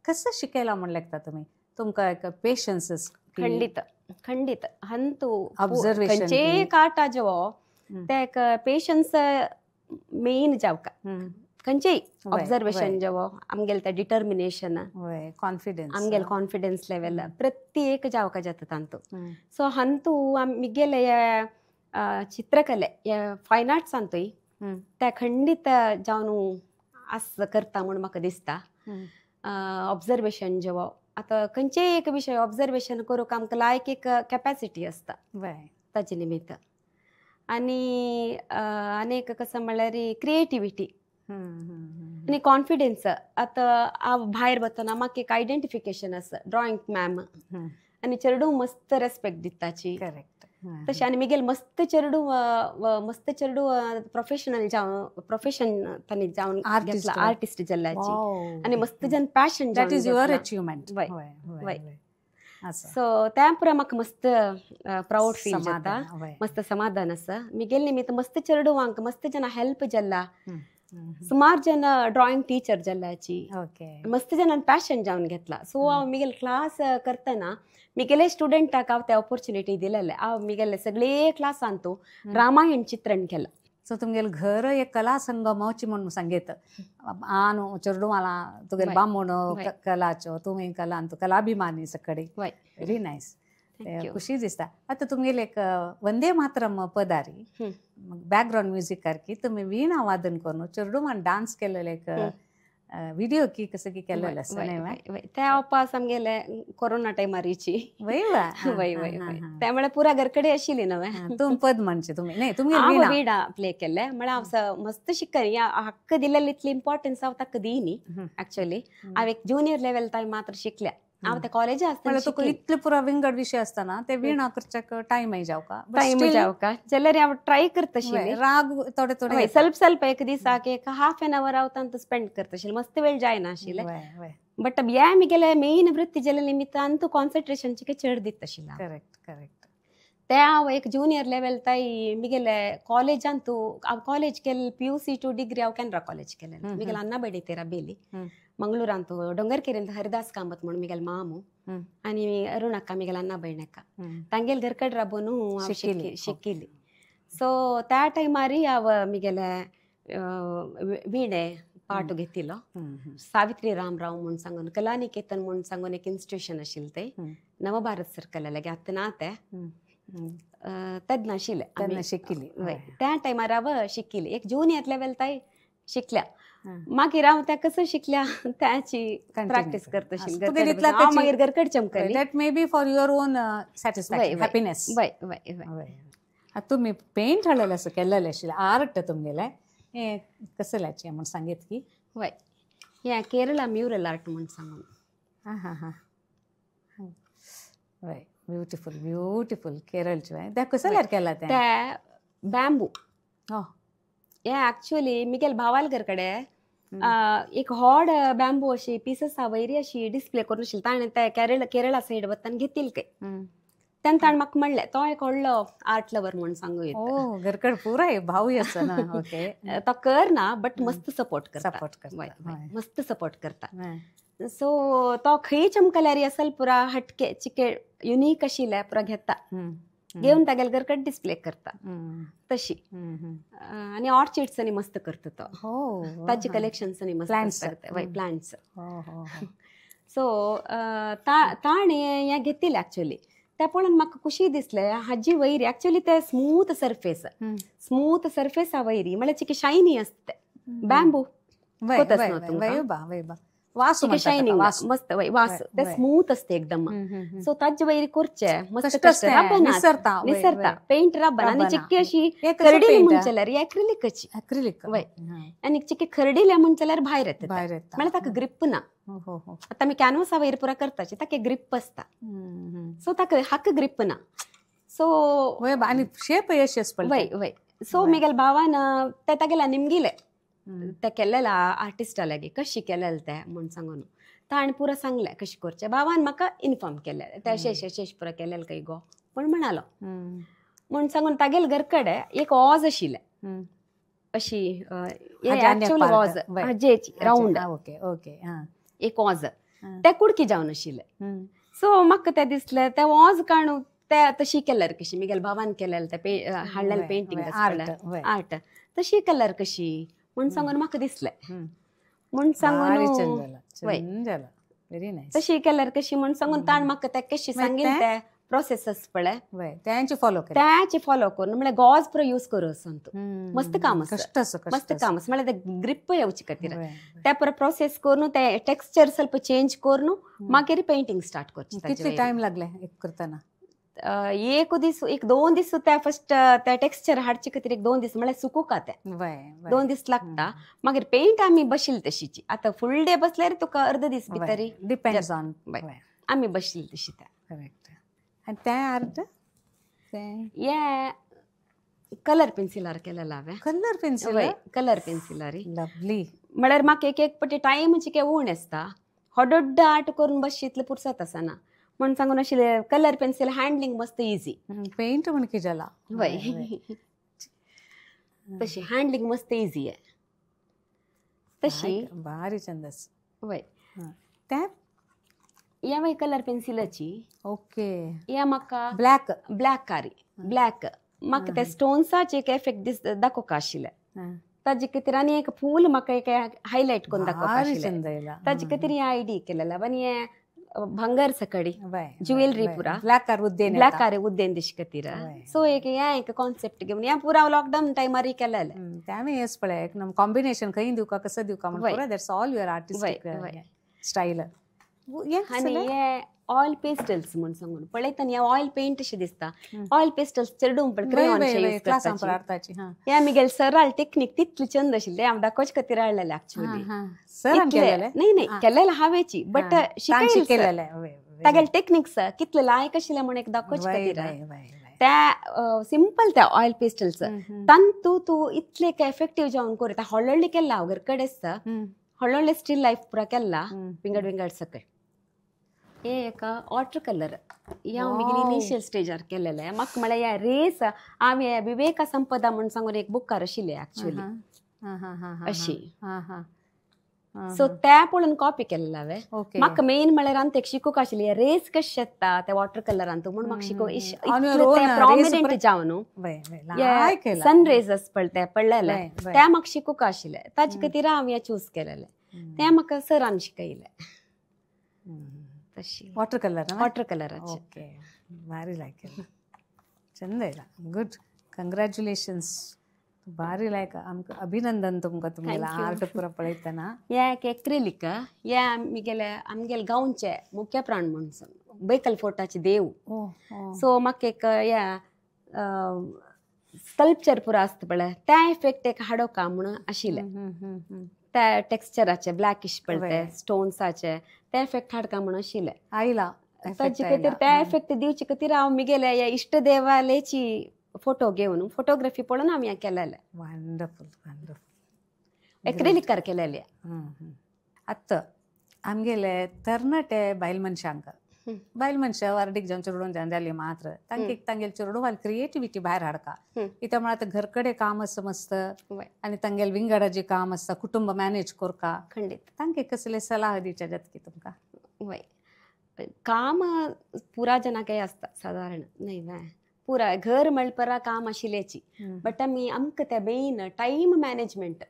कसं शिकयलां म्हूण लेखता तुमी तुमकां एक पेशन्स? खंडित खंडित हंतू ऑब्जर्वेशन खंयचेय आर्ट जेवो ते एक पेशन्स मेन जावका खंयचेय ऑब्जर्वेशन जेवो आमगेले ते डिटर्मिनेशन कॉन्फिडन्स आमगेले कॉन्फिडन्स लेवल प्रत्येक जावका जाता तांतू. सो हंतू मिगेले चित्रकले फायन आर्ट्स अंतूय ते खंडित जावन आस करता म्हूण म्हाका दिसता. ऑब्जर्वेशन जेवो आतां खंयचेय एक विशय ऑब्जर्वेशन करूंक आमकां लायक एक कॅपेसिटी आसता ताजे निमित्त. आनी आनी एक कसं म्हणल्यार क्रिएटिविटी आनी कॉन्फिडन्स. आतां हांव भायर वतना म्हाका एक आयडेंटिफिकेशन आसा ड्रॉइंग मॅम आनी चेडूं मस्त रेस्पेक्ट दिताची. करेक्ट. तशें आनी मिगेल मस्त चेडूं मस्त चेडूं प्रोफेशनल जावन प्रोफेशन तांणी जावन घेतला आर्टिस्ट जाल्ल्याची आनी मस्त जन passion that is your achievement. वय वय. सो त्या पुरा म्हाका मस्त प्रावड फील जाता, मस्त समाधान आसा. मिगेल निमित्त मस्त चेडवांक मस्त जन हेल्प जाल्ला, सुमार जन ड्रॉइंग टीचर जाल्ल्याची, मस्त जनान पॅशन जावन घेतला. सो हांव मिगेल क्लास करतना मिगेले स्टुडंटाक हांव ते ऑपॉर्च्युनिटी दिलेले. हांव मिगेले सगळे क्लासान तूं रामायण चित्रण केलां. सो तुमगेले घर एक कला संगमची म्हूण सांगेत आनु चेडवाला तुगेले बामण कलाचो तुमी कला कलाभिमानी सगळे. व्हेरी नायस, खुशी दिसता. आतां तुमगेले एक वंदे मातरम पदारी बॅकग्रावंड म्युजीक सारकी तुमी वीणा वादन करून चेडवान डान्स केलेले एक व्हिडिओ की कसं की केलेलं आसा न्ही? त्या अपास आमगेले कोरोना टायमारीची. वय वा. वय वय वय. त्यामुळे पुरा घरकडे आशिल्ली नवे. तुम पद म्हणचे तुम्ही नाही तुमगे हांव वीणा प्ले केल्ले म्हळ्यार हांव मस्त शिकली. हक्क दिलेली इतली इम्पॉर्टन्स हांव ताका दिनी एक्चुअली. हांव एक ज्युनियर लेवल ताय मात्र शिकल्या. हांव त्या कॉलेजा आसतना तुका इतले पुरा विंगड विशय आसतना ते वीणा करच्याक टायम जावका टायम जावका जाल्यार हांव ट्राय करताशिल्लें. राग थोडे थोडे स्वल्प स्वल्प एक दिसाक एक हाफ एन our हांव तांतू स्पेंड करताशिल्लें. मस्त वेळ जायना आशिल्लें. बट हे मिगेले मेन वृत्ती जाल्या निमित्तान तूं कॉन्सन्ट्रेशन चिके चड दिताशिल्लें. Correct correct. ते हांव एक ज्युनियर लेवल ताई मिगेले कॉलेजान तूं हांव कॉलेज केले PUC to degree हांव केनरा कॉलेज केले. मिगेले अन्ना बेडी तेरा बेली मंगळूरांत डोंगरकेरेंत हरिदास कामत म्हणून मिगेल मामू आनी अरुणक्का मिगेल अन्ना भयणक्का तांगेल घरकड राबोन हांव शिकिल्ली. सो त्या टायमार हांव मिगेले विणे पाठ घेतिल्लो. सावित्री रामराव म्हूण सांगून कलानिकेतन म्हूण सांगून एक इन्स्टिट्यूशन आशिल्लें तें नवभारत सर्कल लागी आतां ना तें तेन्ना आशिल्लें. तेन्ना शिकिल्ली. त्या टायमार हांव शिकिल्ली एक ज्युनियर लेवल ताय शिकल्या. मागीर हांव त्या कसं शिकल्या त्याची प्रॅक्टीस करता. मागीर घरकड चमकली. That may be for your own satisfaction happiness. वय वय वय. आतां तुमी पेंट हाडलेलें आसा केल्लेलें आशिल्लें आर्ट तुमगेलें हें कसल्याचें म्हूण सांगीत की? वय हें केरळा म्युरल आर्ट म्हूण सांगून. हां हां हां वय ब्युटिफूल ब्युटिफूल केरळचें तें कसल्यार केलां तें? तें बॅम्बू. हे एक्चुअली मिगेल भावालकर कडे एक हॉड बॅम्बू अशी पिसस वयरी अशी डिस्प्ले करून आशिल्ली. ताणें ते केरळा सायड वतान घेतील काय तेन्ना ताणें म्हाका म्हणलें तो एक व्हडलो आर्ट लवर म्हूण सांगू येता. घरकड पुराय भावूय आसा ना. ओके तो कर ना बट मस्त सपोर्ट करता. सपोर्ट करता. मस्त सपोर्ट करता. सो तो खंय चमकल्यार असल पुरा हटके चिके युनीक आशिल्ले पुरा घेता घेवन तागेले घरकड डिस्प्ले करता तशी. आनी ऑर्चिड्स आनी मस्त करता तो. ताजे कलेक्शन्स आनी मस्त करता. वय प्लांट्स. सो ताणें हें घेतिल्लें एक्चुअली. तें पळोवन म्हाका खुशी दिसलें हाजी वयरी एक्चुअली ते स्मूथ सर्फेस स्मूथ सर्फेसा वयरी म्हळ्यार चिके शायनी आसता तें बॅम्बू शायनिंग मस्त वय वास ते स्मूथ असते एकदम. सो ताजे वयर करचे मस्त रबना निसरता पेंट रबना आनी चिक्की अशी खरडिली म्हूण जाल्यार एक्रिलिकाची एक्रिलिक वय आनी चिक्की खरडिले म्हूण जाल्यार भायर येता म्हळ्यार ताका ग्रीप ना. आतां आमी कॅनवसा वयर पुरा करताची ताका ग्रीप आसता. सो ताका हाका ग्रीप ना. सो वय आनी शेप यशस वय वय. सो मिगेल भावान ते तागेल्या निमगिले ते केल्लेला आर्टिस्टा लागी कशी केलेले ते म्हूण सांगून ताणें पुरा सांगलें कशें करचें. भावान म्हाका इन्फॉर्म केलें ते अशें अशें अशें पुरा केलेलें खंय गो म्हूण म्हणालो. म्हूण सांगून तागेले घर कडेन एक ऑज आशिल्लें अशी ऑज हाजेची रावंड ओके ओके एक ऑज ते कुडकी जावन आशिल्लें. सो म्हाका तें दिसलें तें ऑज काडून ते तशी केल्यार कशी मिगेल भावान केलेलें तें हाडलेलें पेंटींग आर्ट तशी केल्यार कशी म्हूण सांगून म्हाका दिसलें. म्हूण सांगून तशी केल्यार कशी म्हूण सांगून ताणें म्हाका तें कशी सांगिल्लें तें प्रोसेस पळय तेंचे फॉलो केलें तेंचे फॉलो करून म्हळ्यार गॉज पुरो यूज करूं वचून तूं मस्त काम आसा मस्त काम आसा म्हळ्यार ते ग्रीप येवचे खातीर ते पुरो प्रोसेस करून ते टेक्स्चर ಸ್ವಲ್ಪ चेंज करून मागीर पेंटींग स्टार्ट करचें. कितले टायम लागले एक करतना? एक दीस एक दोन दीस त्या फर्स्ट त्या टेक्स्चर हाडचे खातीर एक दोन दीस म्हळ्यार सुकूका ते 2 दीस लागता. मागीर पेंट आमी बशिल्ली तशीची आतां फूल डे बसल्यार तुका अर्द दीस भितर डिपेंड्स ऑन आमी बशिल्ली तशी त्या. करेक्ट. आनी तें आर्ट हे कलर पेन्सिलार केलेला हांवें. कलर पेन्सिल कलर पेन्सिलार लवली. म्हळ्यार म्हाका एक एक पटी टायम चिके उण आसता हॉडोड्ड आर्ट करून बसची इतलें पुरसत आसना म्हूण सांगून आशिल्लें कलर पेन्सिल हँडलिंग मस्त इजी. पेंट म्हण की जाला वय तशी हँडलिंग मस्त इजी आहे तशी भारी चंदस. वय त्या या वय कलर पेन्सिलाची. ओके या म्हाका ब्लॅक ब्लॅक आरी ब्लॅक म्हाका त्या स्टोन्साचे एक एफेक्ट this दाखोवंक आशिल्लें ताजे खातीर आनी एक फूल म्हाका एक हायलायट करून दाखोवंक आशिल्लें ताजे खातीर हें आयडी केलेलें आनी हें भांगर सकडी ज्वेलरी पुरा ब्लॅक कार उद्देन ब्लॅक कार उद्देन दिशकतीर. सो एक हे एक कॉन्सेप्ट घेवन हे पुरा लॉकडाऊन टायमार केलेले. त्यामुळे हेच पळय एक कॉम्बिनेशन खंय दिवका कसं दिवका म्हणून पुरा that's all your artistic style. आनी हे ऑयल पेस्टल्स म्हूण सांगून पळयतना हे ऑयल पेंट अशें दिसता. ऑयल पेस्टल्स चेडूं पण क्रेयॉन यूज करताची. हे आमगेले सराल टेक्नीक तितली चंद आशिल्ले हांव दाखोवचे खातीर हाडलेले एक्चुअली. सरान केलेले न्ही न्ही केलेले हांवेची बट शिकयलेले तागेले टेक्निक्स कितले लायक आशिल्ले म्हूण एक दाखोवचे खातीर. त्या सिंपल त्या ऑयल पेस्टल्स तांतू तूं इतले एफेक्टीव जावन करता. हळ्ळी केला हांव घर कडेन हळ्ळी स्टील लायफ पुरा केला विंगड विंगड सकयल. हे एक वॉटर कलर हे हांव म्हगेले इनिशियल स्टेजार केलेले. म्हाका म्हळ्यार ह्या रेस हांवें विवेका संपदा म्हूण सांगून एक बुकार आशिल्ले एक्चुअली अशी. सो त्या पळोवन कॉपी केलेले हांवें. म्हाका मेन म्हळ्यार आनी ते शिकूंक आशिल्ली रेस कशें येता त्या वॉटर कलरान म्हूण म्हाका शिकूंक प्रोमिनंट जावन न्हू सन रेज पळय पडलेले त्या म्हाका शिकूंक आशिल्ले ताजे खातीर हांव हें चूज केलेले. तें म्हाका सरान शिकयलें. तशी वॉटर कलर वॉटर कलराचे. ओके भारी लायक चंद आयला. गुड कंग्रॅच्युलेशन्स भारी लायक आमकां अभिनंदन तुमकां तुमगेले आर्ट पुरा पळयतना. हे एक एक्रिलिक हे आमगेले आमगेले गांवचे मुख्य प्राण म्हूण बेकल फोर्टाचे देव. सो म्हाका एक ह्या स्कल्पचर पुरा आसता पळय त्या इफेक्ट एक हाडोका म्हूण आशिल्लें. त्या टेक्स्चराचे ब्लॅकिश पळय स्टोन्साचे ते इफेक्ट हाडका म्हूण आशिल्लें. आयला ताजे खातीर त्या इफेक्ट दिवचे खातीर हांव म्हगेले ह्या इश्टदेवालेची फोटो घेवन फोटोग्राफी पळोवन हांव हें केलेलें. वंडरफुल वंडरफुल एक्रिलिकार केलेले. आतां आमगेले तरणाटे बायल मनशांक बायल मनशां वार्डीक जावन चेडून जावन जाली मात्र तांकां तांगेले चेडूं क्रिएटिविटी भायर हाडका. कित्याक म्हळ्यार आतां घर कडेन काम आसा मस्त आनी तांगेले विंगडाचें काम आसता कुटुंब मॅनेज करका. खंडीत तांकां कसले सलाह दिवचे जाता की तुमकां? वय काम पुरा जनाकय आसता सादारण न्हय व्हय पुरा घर म्हणपरा काम आशिल्ल्याची बट आमी आमकां तें मेन टायम मॅनेजमेंट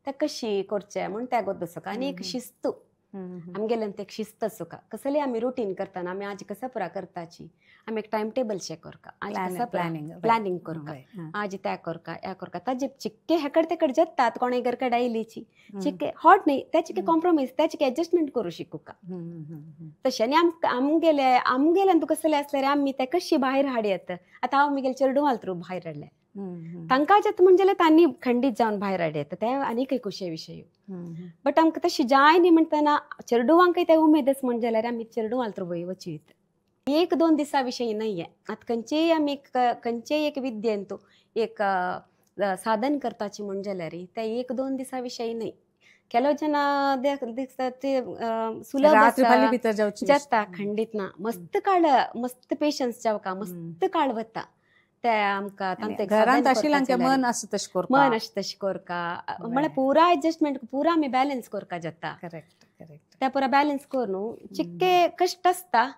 तें कशी करचें म्हूण तें गरज आसा. आनी एक शिस्त आमगेल्यान ते एक शिस्त आसूका. कसले आमी रुटीन करतना आमी आज कसं पुरा करताची आमी एक टायम टेबल शे करका. आज कसं प्लॅनिंग करका आज त्या करका ह्या करका ताजे चिक्के हेकड तेकड जातात कोणे घरकड आयलीची चिक्के हॉट न्ही त्याचे कॉम्प्रोमायज त्याचे एडजस्टमेंट करूं शिकूका तशें. आनी आमगेले आमगेल्यान तूं कसले आसल्यार आमी ते कशी भायर हाडयत. आतां हांव म्हगेले चेडूं थ्रू भायर हाडलें तांकां जाता म्हणजे तांणी खंडीत जावन भायर हाडयता ते आनीक एक खुशे विशय. बट आमकां तशी जाय न्ही म्हणटना चेडवांकय ते उमेदच म्हण जाल्यार आमी चेडवां थ्रू वचयत. एक दोन दिसा विशयी न्हय आतां खंयचेय आमी खंयचेय एक विद्येन तूं एक साधन करताची म्हण जाल्यार ते एक दोन दिसा विशयी न्हय. केलो जना दिसता ते सुलभ जाता खंडीत ना. मस्त काळ मस्त पेशन्स जावका मस्त काळ वता ते आमकां घरांत आशिल्ल्यांचें मन आसा तशें करपा मन आसा तशें करका म्हळ्यार पुरा एडजस्टमेंट पुरा आमी बॅलन्स करपा जाता. करेक्ट करेक्ट ते पुरा बॅलन्स करून चिक्के कश्ट आसता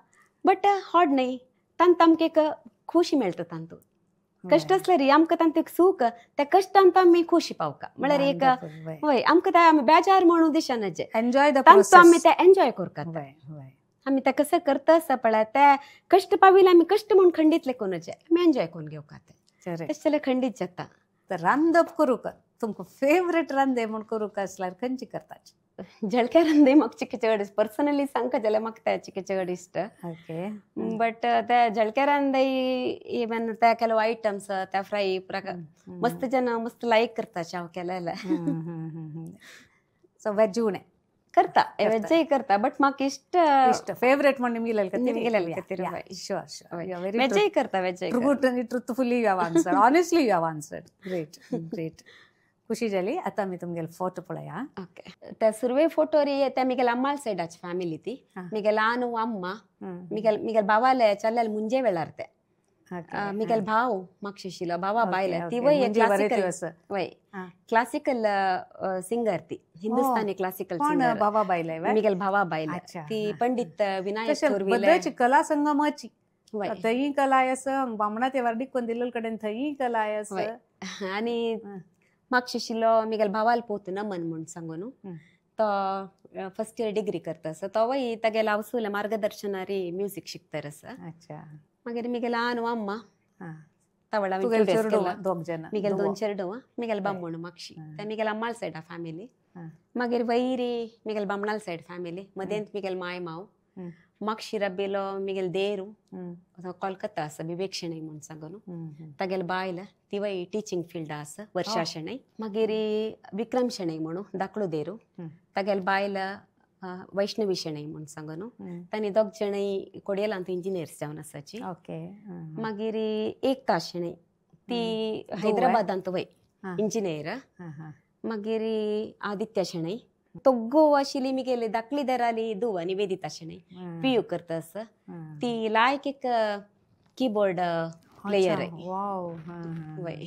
बट हॉड न्हय तांत आमकां एक खुशी मेळटा तातूंत. कश्ट आसल्यार आमकां तांतूत एक सूख त्या कश्टांत आमी खुशी पावका म्हळ्यार एक हय आमकां ते आमी बेजार म्हणून दिसना जे एन्जॉय the तांतूत आमी ते एन्जॉय करतात. आमी ते कसं करता आसा पळय ते कश्ट पाविले आमी कश्ट म्हूण खंडीत लेखून आमी एन्जॉय करून घेवका ते तशें जाल्यार खंडीत जाता. तर रांदप करूंक तुमकां फेवरेट रांदे म्हूण करूंक आसल्यार खंयची करताची? जळक्या रांदे म्हाका चिके चड पर्सनली सांगका जाल्यार म्हाका त्या चिके चड इश्ट. ओके बट त्या जळक्या रांदे इवन त्या ಕೆಲವು आयटम्स त्या फ्राय मस्त जन मस्त लायक करता हांव केलेले. सो वेज उणें करता वेजय करता बट म्हाका इश्ट इश्ट फेवरेट म्हण निमगेलेल खातीर. शुअर शुअर वेजय करता वेजय. Truthfully you have answered, honestly you have answered. Great great खुशी जाली. आतां आमी तुमगेले फोटो पळया. ओके त्या सुरवे फोटोर त्या म्हगेल्या अम्माल सायडाची फॅमिली ती. म्हगेले आनू अम्मा म्हगेले म्हगेले बाबाले चल्लेले मुंजे वेळार ते म्हगेले भाव मागशेशिलो भावा बायले ती वय क्लासिकल वय क्लासिकल सिंगर ती हिंदुस्तानी क्लासिकल सिंगर भावा बायले म्हगेले भावा बायले ती पंडित विनायक थोरविले. कला संगमाची थंय कला आसा बामणा ते वार्डीक कोण दिल्ले कडेन थंय कला आसा. आनी मागशेशिलो म्हगेले भावाल पोत नमन म्हूण सांगून तो फर्स्ट इयर डिग्री करता आसा तोवूय तागेल्या आवसूल्या मार्गदर्शनारी म्युजीक शिकतर आसा. अच्छा. मागीर मिगेल आनु अम्मा तवळ दोग जण मिगेल दोन चेडवां मिगेल बामण मागशी ते मिगेल अम्माल सायडा फॅमिली. मागीर वैरी मिगेल बामणाल सायड फॅमिली मदेंत मिगेल माय माव मागशी रब्बेलो मिगेल देरू कोलकाता आसा विवेक शणै म्हूण सांगून तागेल बायल तिवय टिचींग फिल्ड आसा वर्षा शणै. मागीर विक्रम शणै म्हणून धाकलो देरू तागेल बायल वैष्णवी शणै म्हूण सांगून तांणी दोग जाणय कोडियलांत इंजिनियर्स जावन आसाची. मागीर एकता शणै ती हैदराबादांत वय इंजिनियर. मागीर आदित्य शणै तोग्गो आशिल्ली मिगेली धाकली दराली धुव निवेदिता शणै पी यू करता आसा ती लायक एक किबोर्ड प्लेयर. वय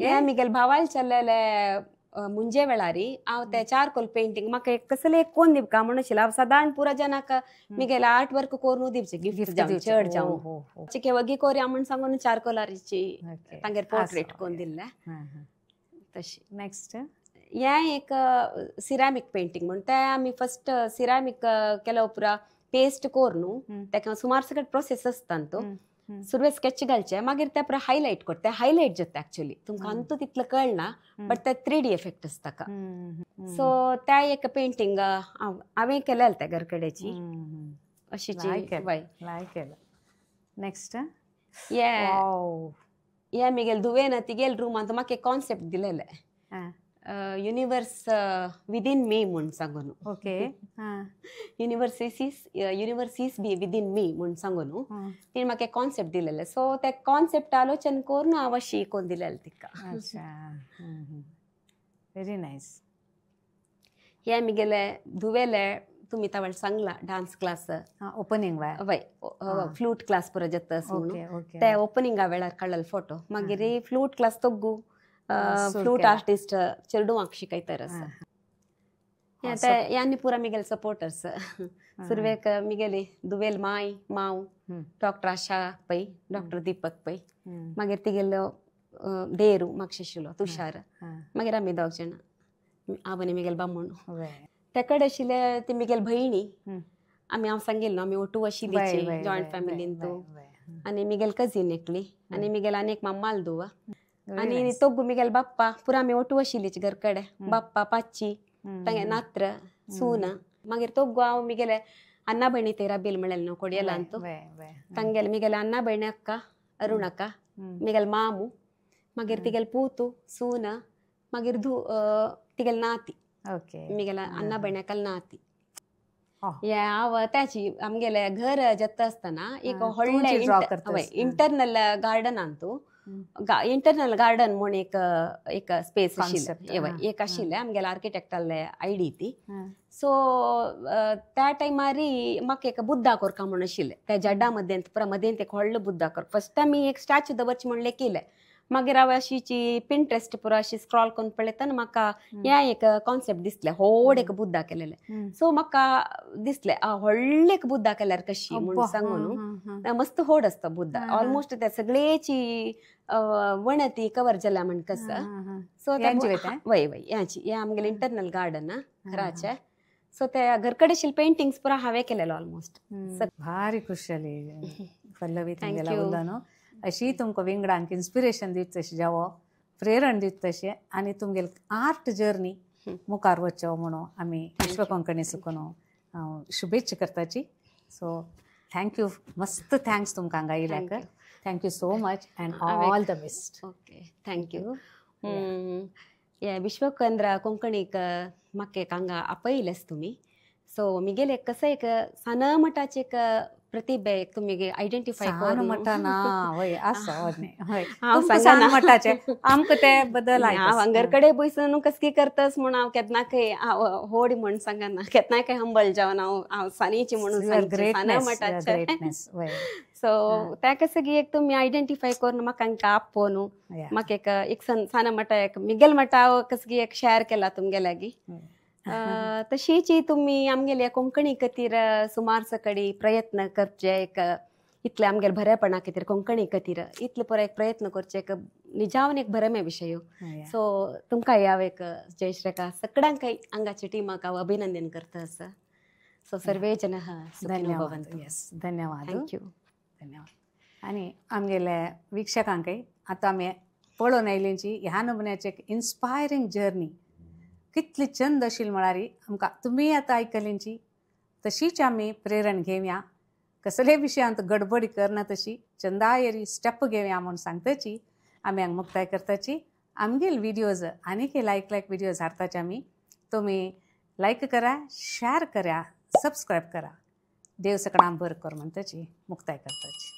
हे मिगेल भावाल चल्लेले मुंजे वेळारी हांव ते चारकोल पेंटींग म्हाका एक कसले एक कोण दिवका म्हणून आशिल्लें. हांव सादारण पुरा जनाक मिगेले आर्ट वर्क करून दिवचें गिफ्ट जावं चड जावं चिके वगी कोरया म्हूण सांगून चारकोलारीची तांगेर पोर्ट्रेट कोन्न दिल्लें तशी. नेक्स्ट हें एक सिरामीक पेंटींग म्हूण ते आमी फर्स्ट सिरामीक केल्या उपरांत पेस्ट करून ताका सुमार सगळे प्रोसेस आसता तो सुरवेक स्केच घालचे मागीर ते पुरा हायलायट करता ते हायलायट जाता एक्चुअली तुमकां अंतू तितलें कळना बट ते 3D effect आसता ताका. सो त्या एक पेंटींग हांवें केलें त्या घरकडेची अशीची. नेक्स्ट हे मिगेल धुवेन तिगेल रुमांत म्हाका एक कॉन्सेप्ट दिलेलें युनिवर्स विदीन मी म्हूण सांगून. Okay. Universe is be within me म्हूण सांगून तिणें म्हाका एक कॉन्सेप्ट दिलेलें. सो ते कॉन्सेप्ट आलोचन करून हांव अशी कोन्न दिलेलें तिका. Very nice. हे मिगेले धुवेले तुमी तवळ सांगला डान्स क्लास ओपनिंग वय फ्लूट क्लास पुरो जाता म्हणून ते ओपनिंगा वेळार काडलेलो फोटो. मागीर फ्लूट क्लास तोग्गू फ्लूट आर्टिस्ट चेडवांक शिकयतर आसा. यांनी पुरा मिगेल सपोर्टर्स सुरवेक मिगेली दुवेल माय माव डॉक्टर आशा पै डॉक्टर दीपक पै मागीर तिगेलो देरू मागशेशिलो तुषार मागीर आमी दोग जाणां हांव आनी मिगेल बामण. तेकडे आशिल्ले ती मिगेल भयणी आमी हांव सांगिल्लो आमी ओटू आशिल्ली जॉयंट फॅमिलीन तूं आनी मिगेल कजीन एकली आनी मिगेल आनी एक माम्माल दुवा आनी तोग्गू मिगेल बाप्पा पुरा आमी ओटू आशिल्लीच घरकडे बाप्पा पाची तांगे नात्र सून. मागीर तोग्गू हांव मिगेले अण्णा भयणी तेरा बेल म्हणलें न्हू कोडियलांत तांगेले मिगेले अण्णा भयणी अक्का अरुण अक्का मिगेल मामू मागीर तिगेल पूतू सून मागीर तिगेल नाती मिगेल अण्णा भयण्याकल नाती. हे हांव त्याची आमगेले घर जाता आसतना एक व्हडलें इंटरनल गार्डनान तूं इंटरनल गार्डन म्हूण एक एक स्पेस आशिल्लें एक आशिल्लें आमगेले आर्किटेक्टाले आयडी ती. सो त्या टायमारी म्हाका एक बुद्धा कोरका म्हूण आशिल्लें त्या जड्डा मदेंत पुरा मदेंत एक व्हडलो बुद्धा कोर फर्स्ट आमी एक स्टॅच्यू दवरचें म्हणलें केलें. मागीर हांव अशीची पिंट्रेस्ट पुरो अशी स्क्रॉल करून पळयतना म्हाका हें एक कॉन्सेप्ट दिसलें व्हड एक बुद्धा केलेलें. सो म्हाका दिसलें व्हडलें एक बुद्धा केल्यार कशी म्हूण सांगून मस्त व्हड आसता बुद्धा ऑलमोस्ट त्या सगळेची वणती कवर जाल्या म्हण कसं. सो वय वय ह्याची हें आमगेलें इंटरनल गार्डन घराचें. सो त्या घरकडेशील पेंटिंग्स पुरा हांवें केलेलो ऑलमोस्ट. भारी खुश जाली पल्लवी तुमगेला उलोवन अशी तुमकां विंगडांक इन्स्पिरेशन दित तशें जावो प्रेरण दित तशें आनी तुमगेले आर्ट जर्नी मुखार वचचो म्हणून आमी विश्व कोंकणी सुकून शुभेच्छा करताची. सो thank you मस्त thanks तुमकां हांगा येयल्याक. Thank you so much and all the best. Okay thank you. हे विश्वकेंद्र कोंकणीक म्हाका एक हांगा आपयलेंच तुमी. सो मिगेले कसं एक सान मठाचे एक प्रतिभे तुमी आयडेंटिफाय करून मठा ना वय आसा सान मठाचे आमकां ते बदल हांव हंगर बसून कसकी करतस म्हूण हांव केन्ना खंय होड म्हूण सांगना केन्ना खंय हंबल जावन हांव हांव सानीची म्हणून सान मठाचे. सो त्या कसं एक तुमी आयडेंटिफाय करून म्हाका हांकां आपोवन म्हाका एक एक सान मठा एक मिगेल मठा कसकी एक शेअर केला तुमगे लागीं. तशीच तुमी आमगेल्या कोंकणी खातीर सुमार सकडी प्रयत्न करचे एक इतले आमगेले बरेपणा खातीर कोंकणी खातीर इतले पुरो एक प्रयत्न करचे एक निजावन एक बरें विशय. सो तुमकां हांव एक जयश्रेका सगळ्यांकय हांगाच्या टिमाक हांव अभिनंदन करता आसा. सो सर्वे जनः सुखिनो भवन्तु. येस, धन्यवाद. Thank you. धन्यवाद. आनी आमगेले वीक्षकांकय आतां आमी पळोवन आयलींची ह्या नमुन्याची एक इन्स्पायरींग जर्नी कितली चंद आशिल्ली म्हळ्यार आमकां तुमी आतां आयकलींची तशीच आमी प्रेरण घेवया, कसले विशयांत गडबडी करना तशी चंदायरी स्टेप घेवया म्हूण सांगताची आमी हांगा मुक्ताय करताची. आमगेले व्हिडियोज आनीक लायक लायक व्हिडियोज हाडटाचे आमी, तुमी लायक करा, शेअर करा, सबस्क्रायब करा. देव सगळ्यांक बरें कर म्हणटाची मुक्ताय करताची.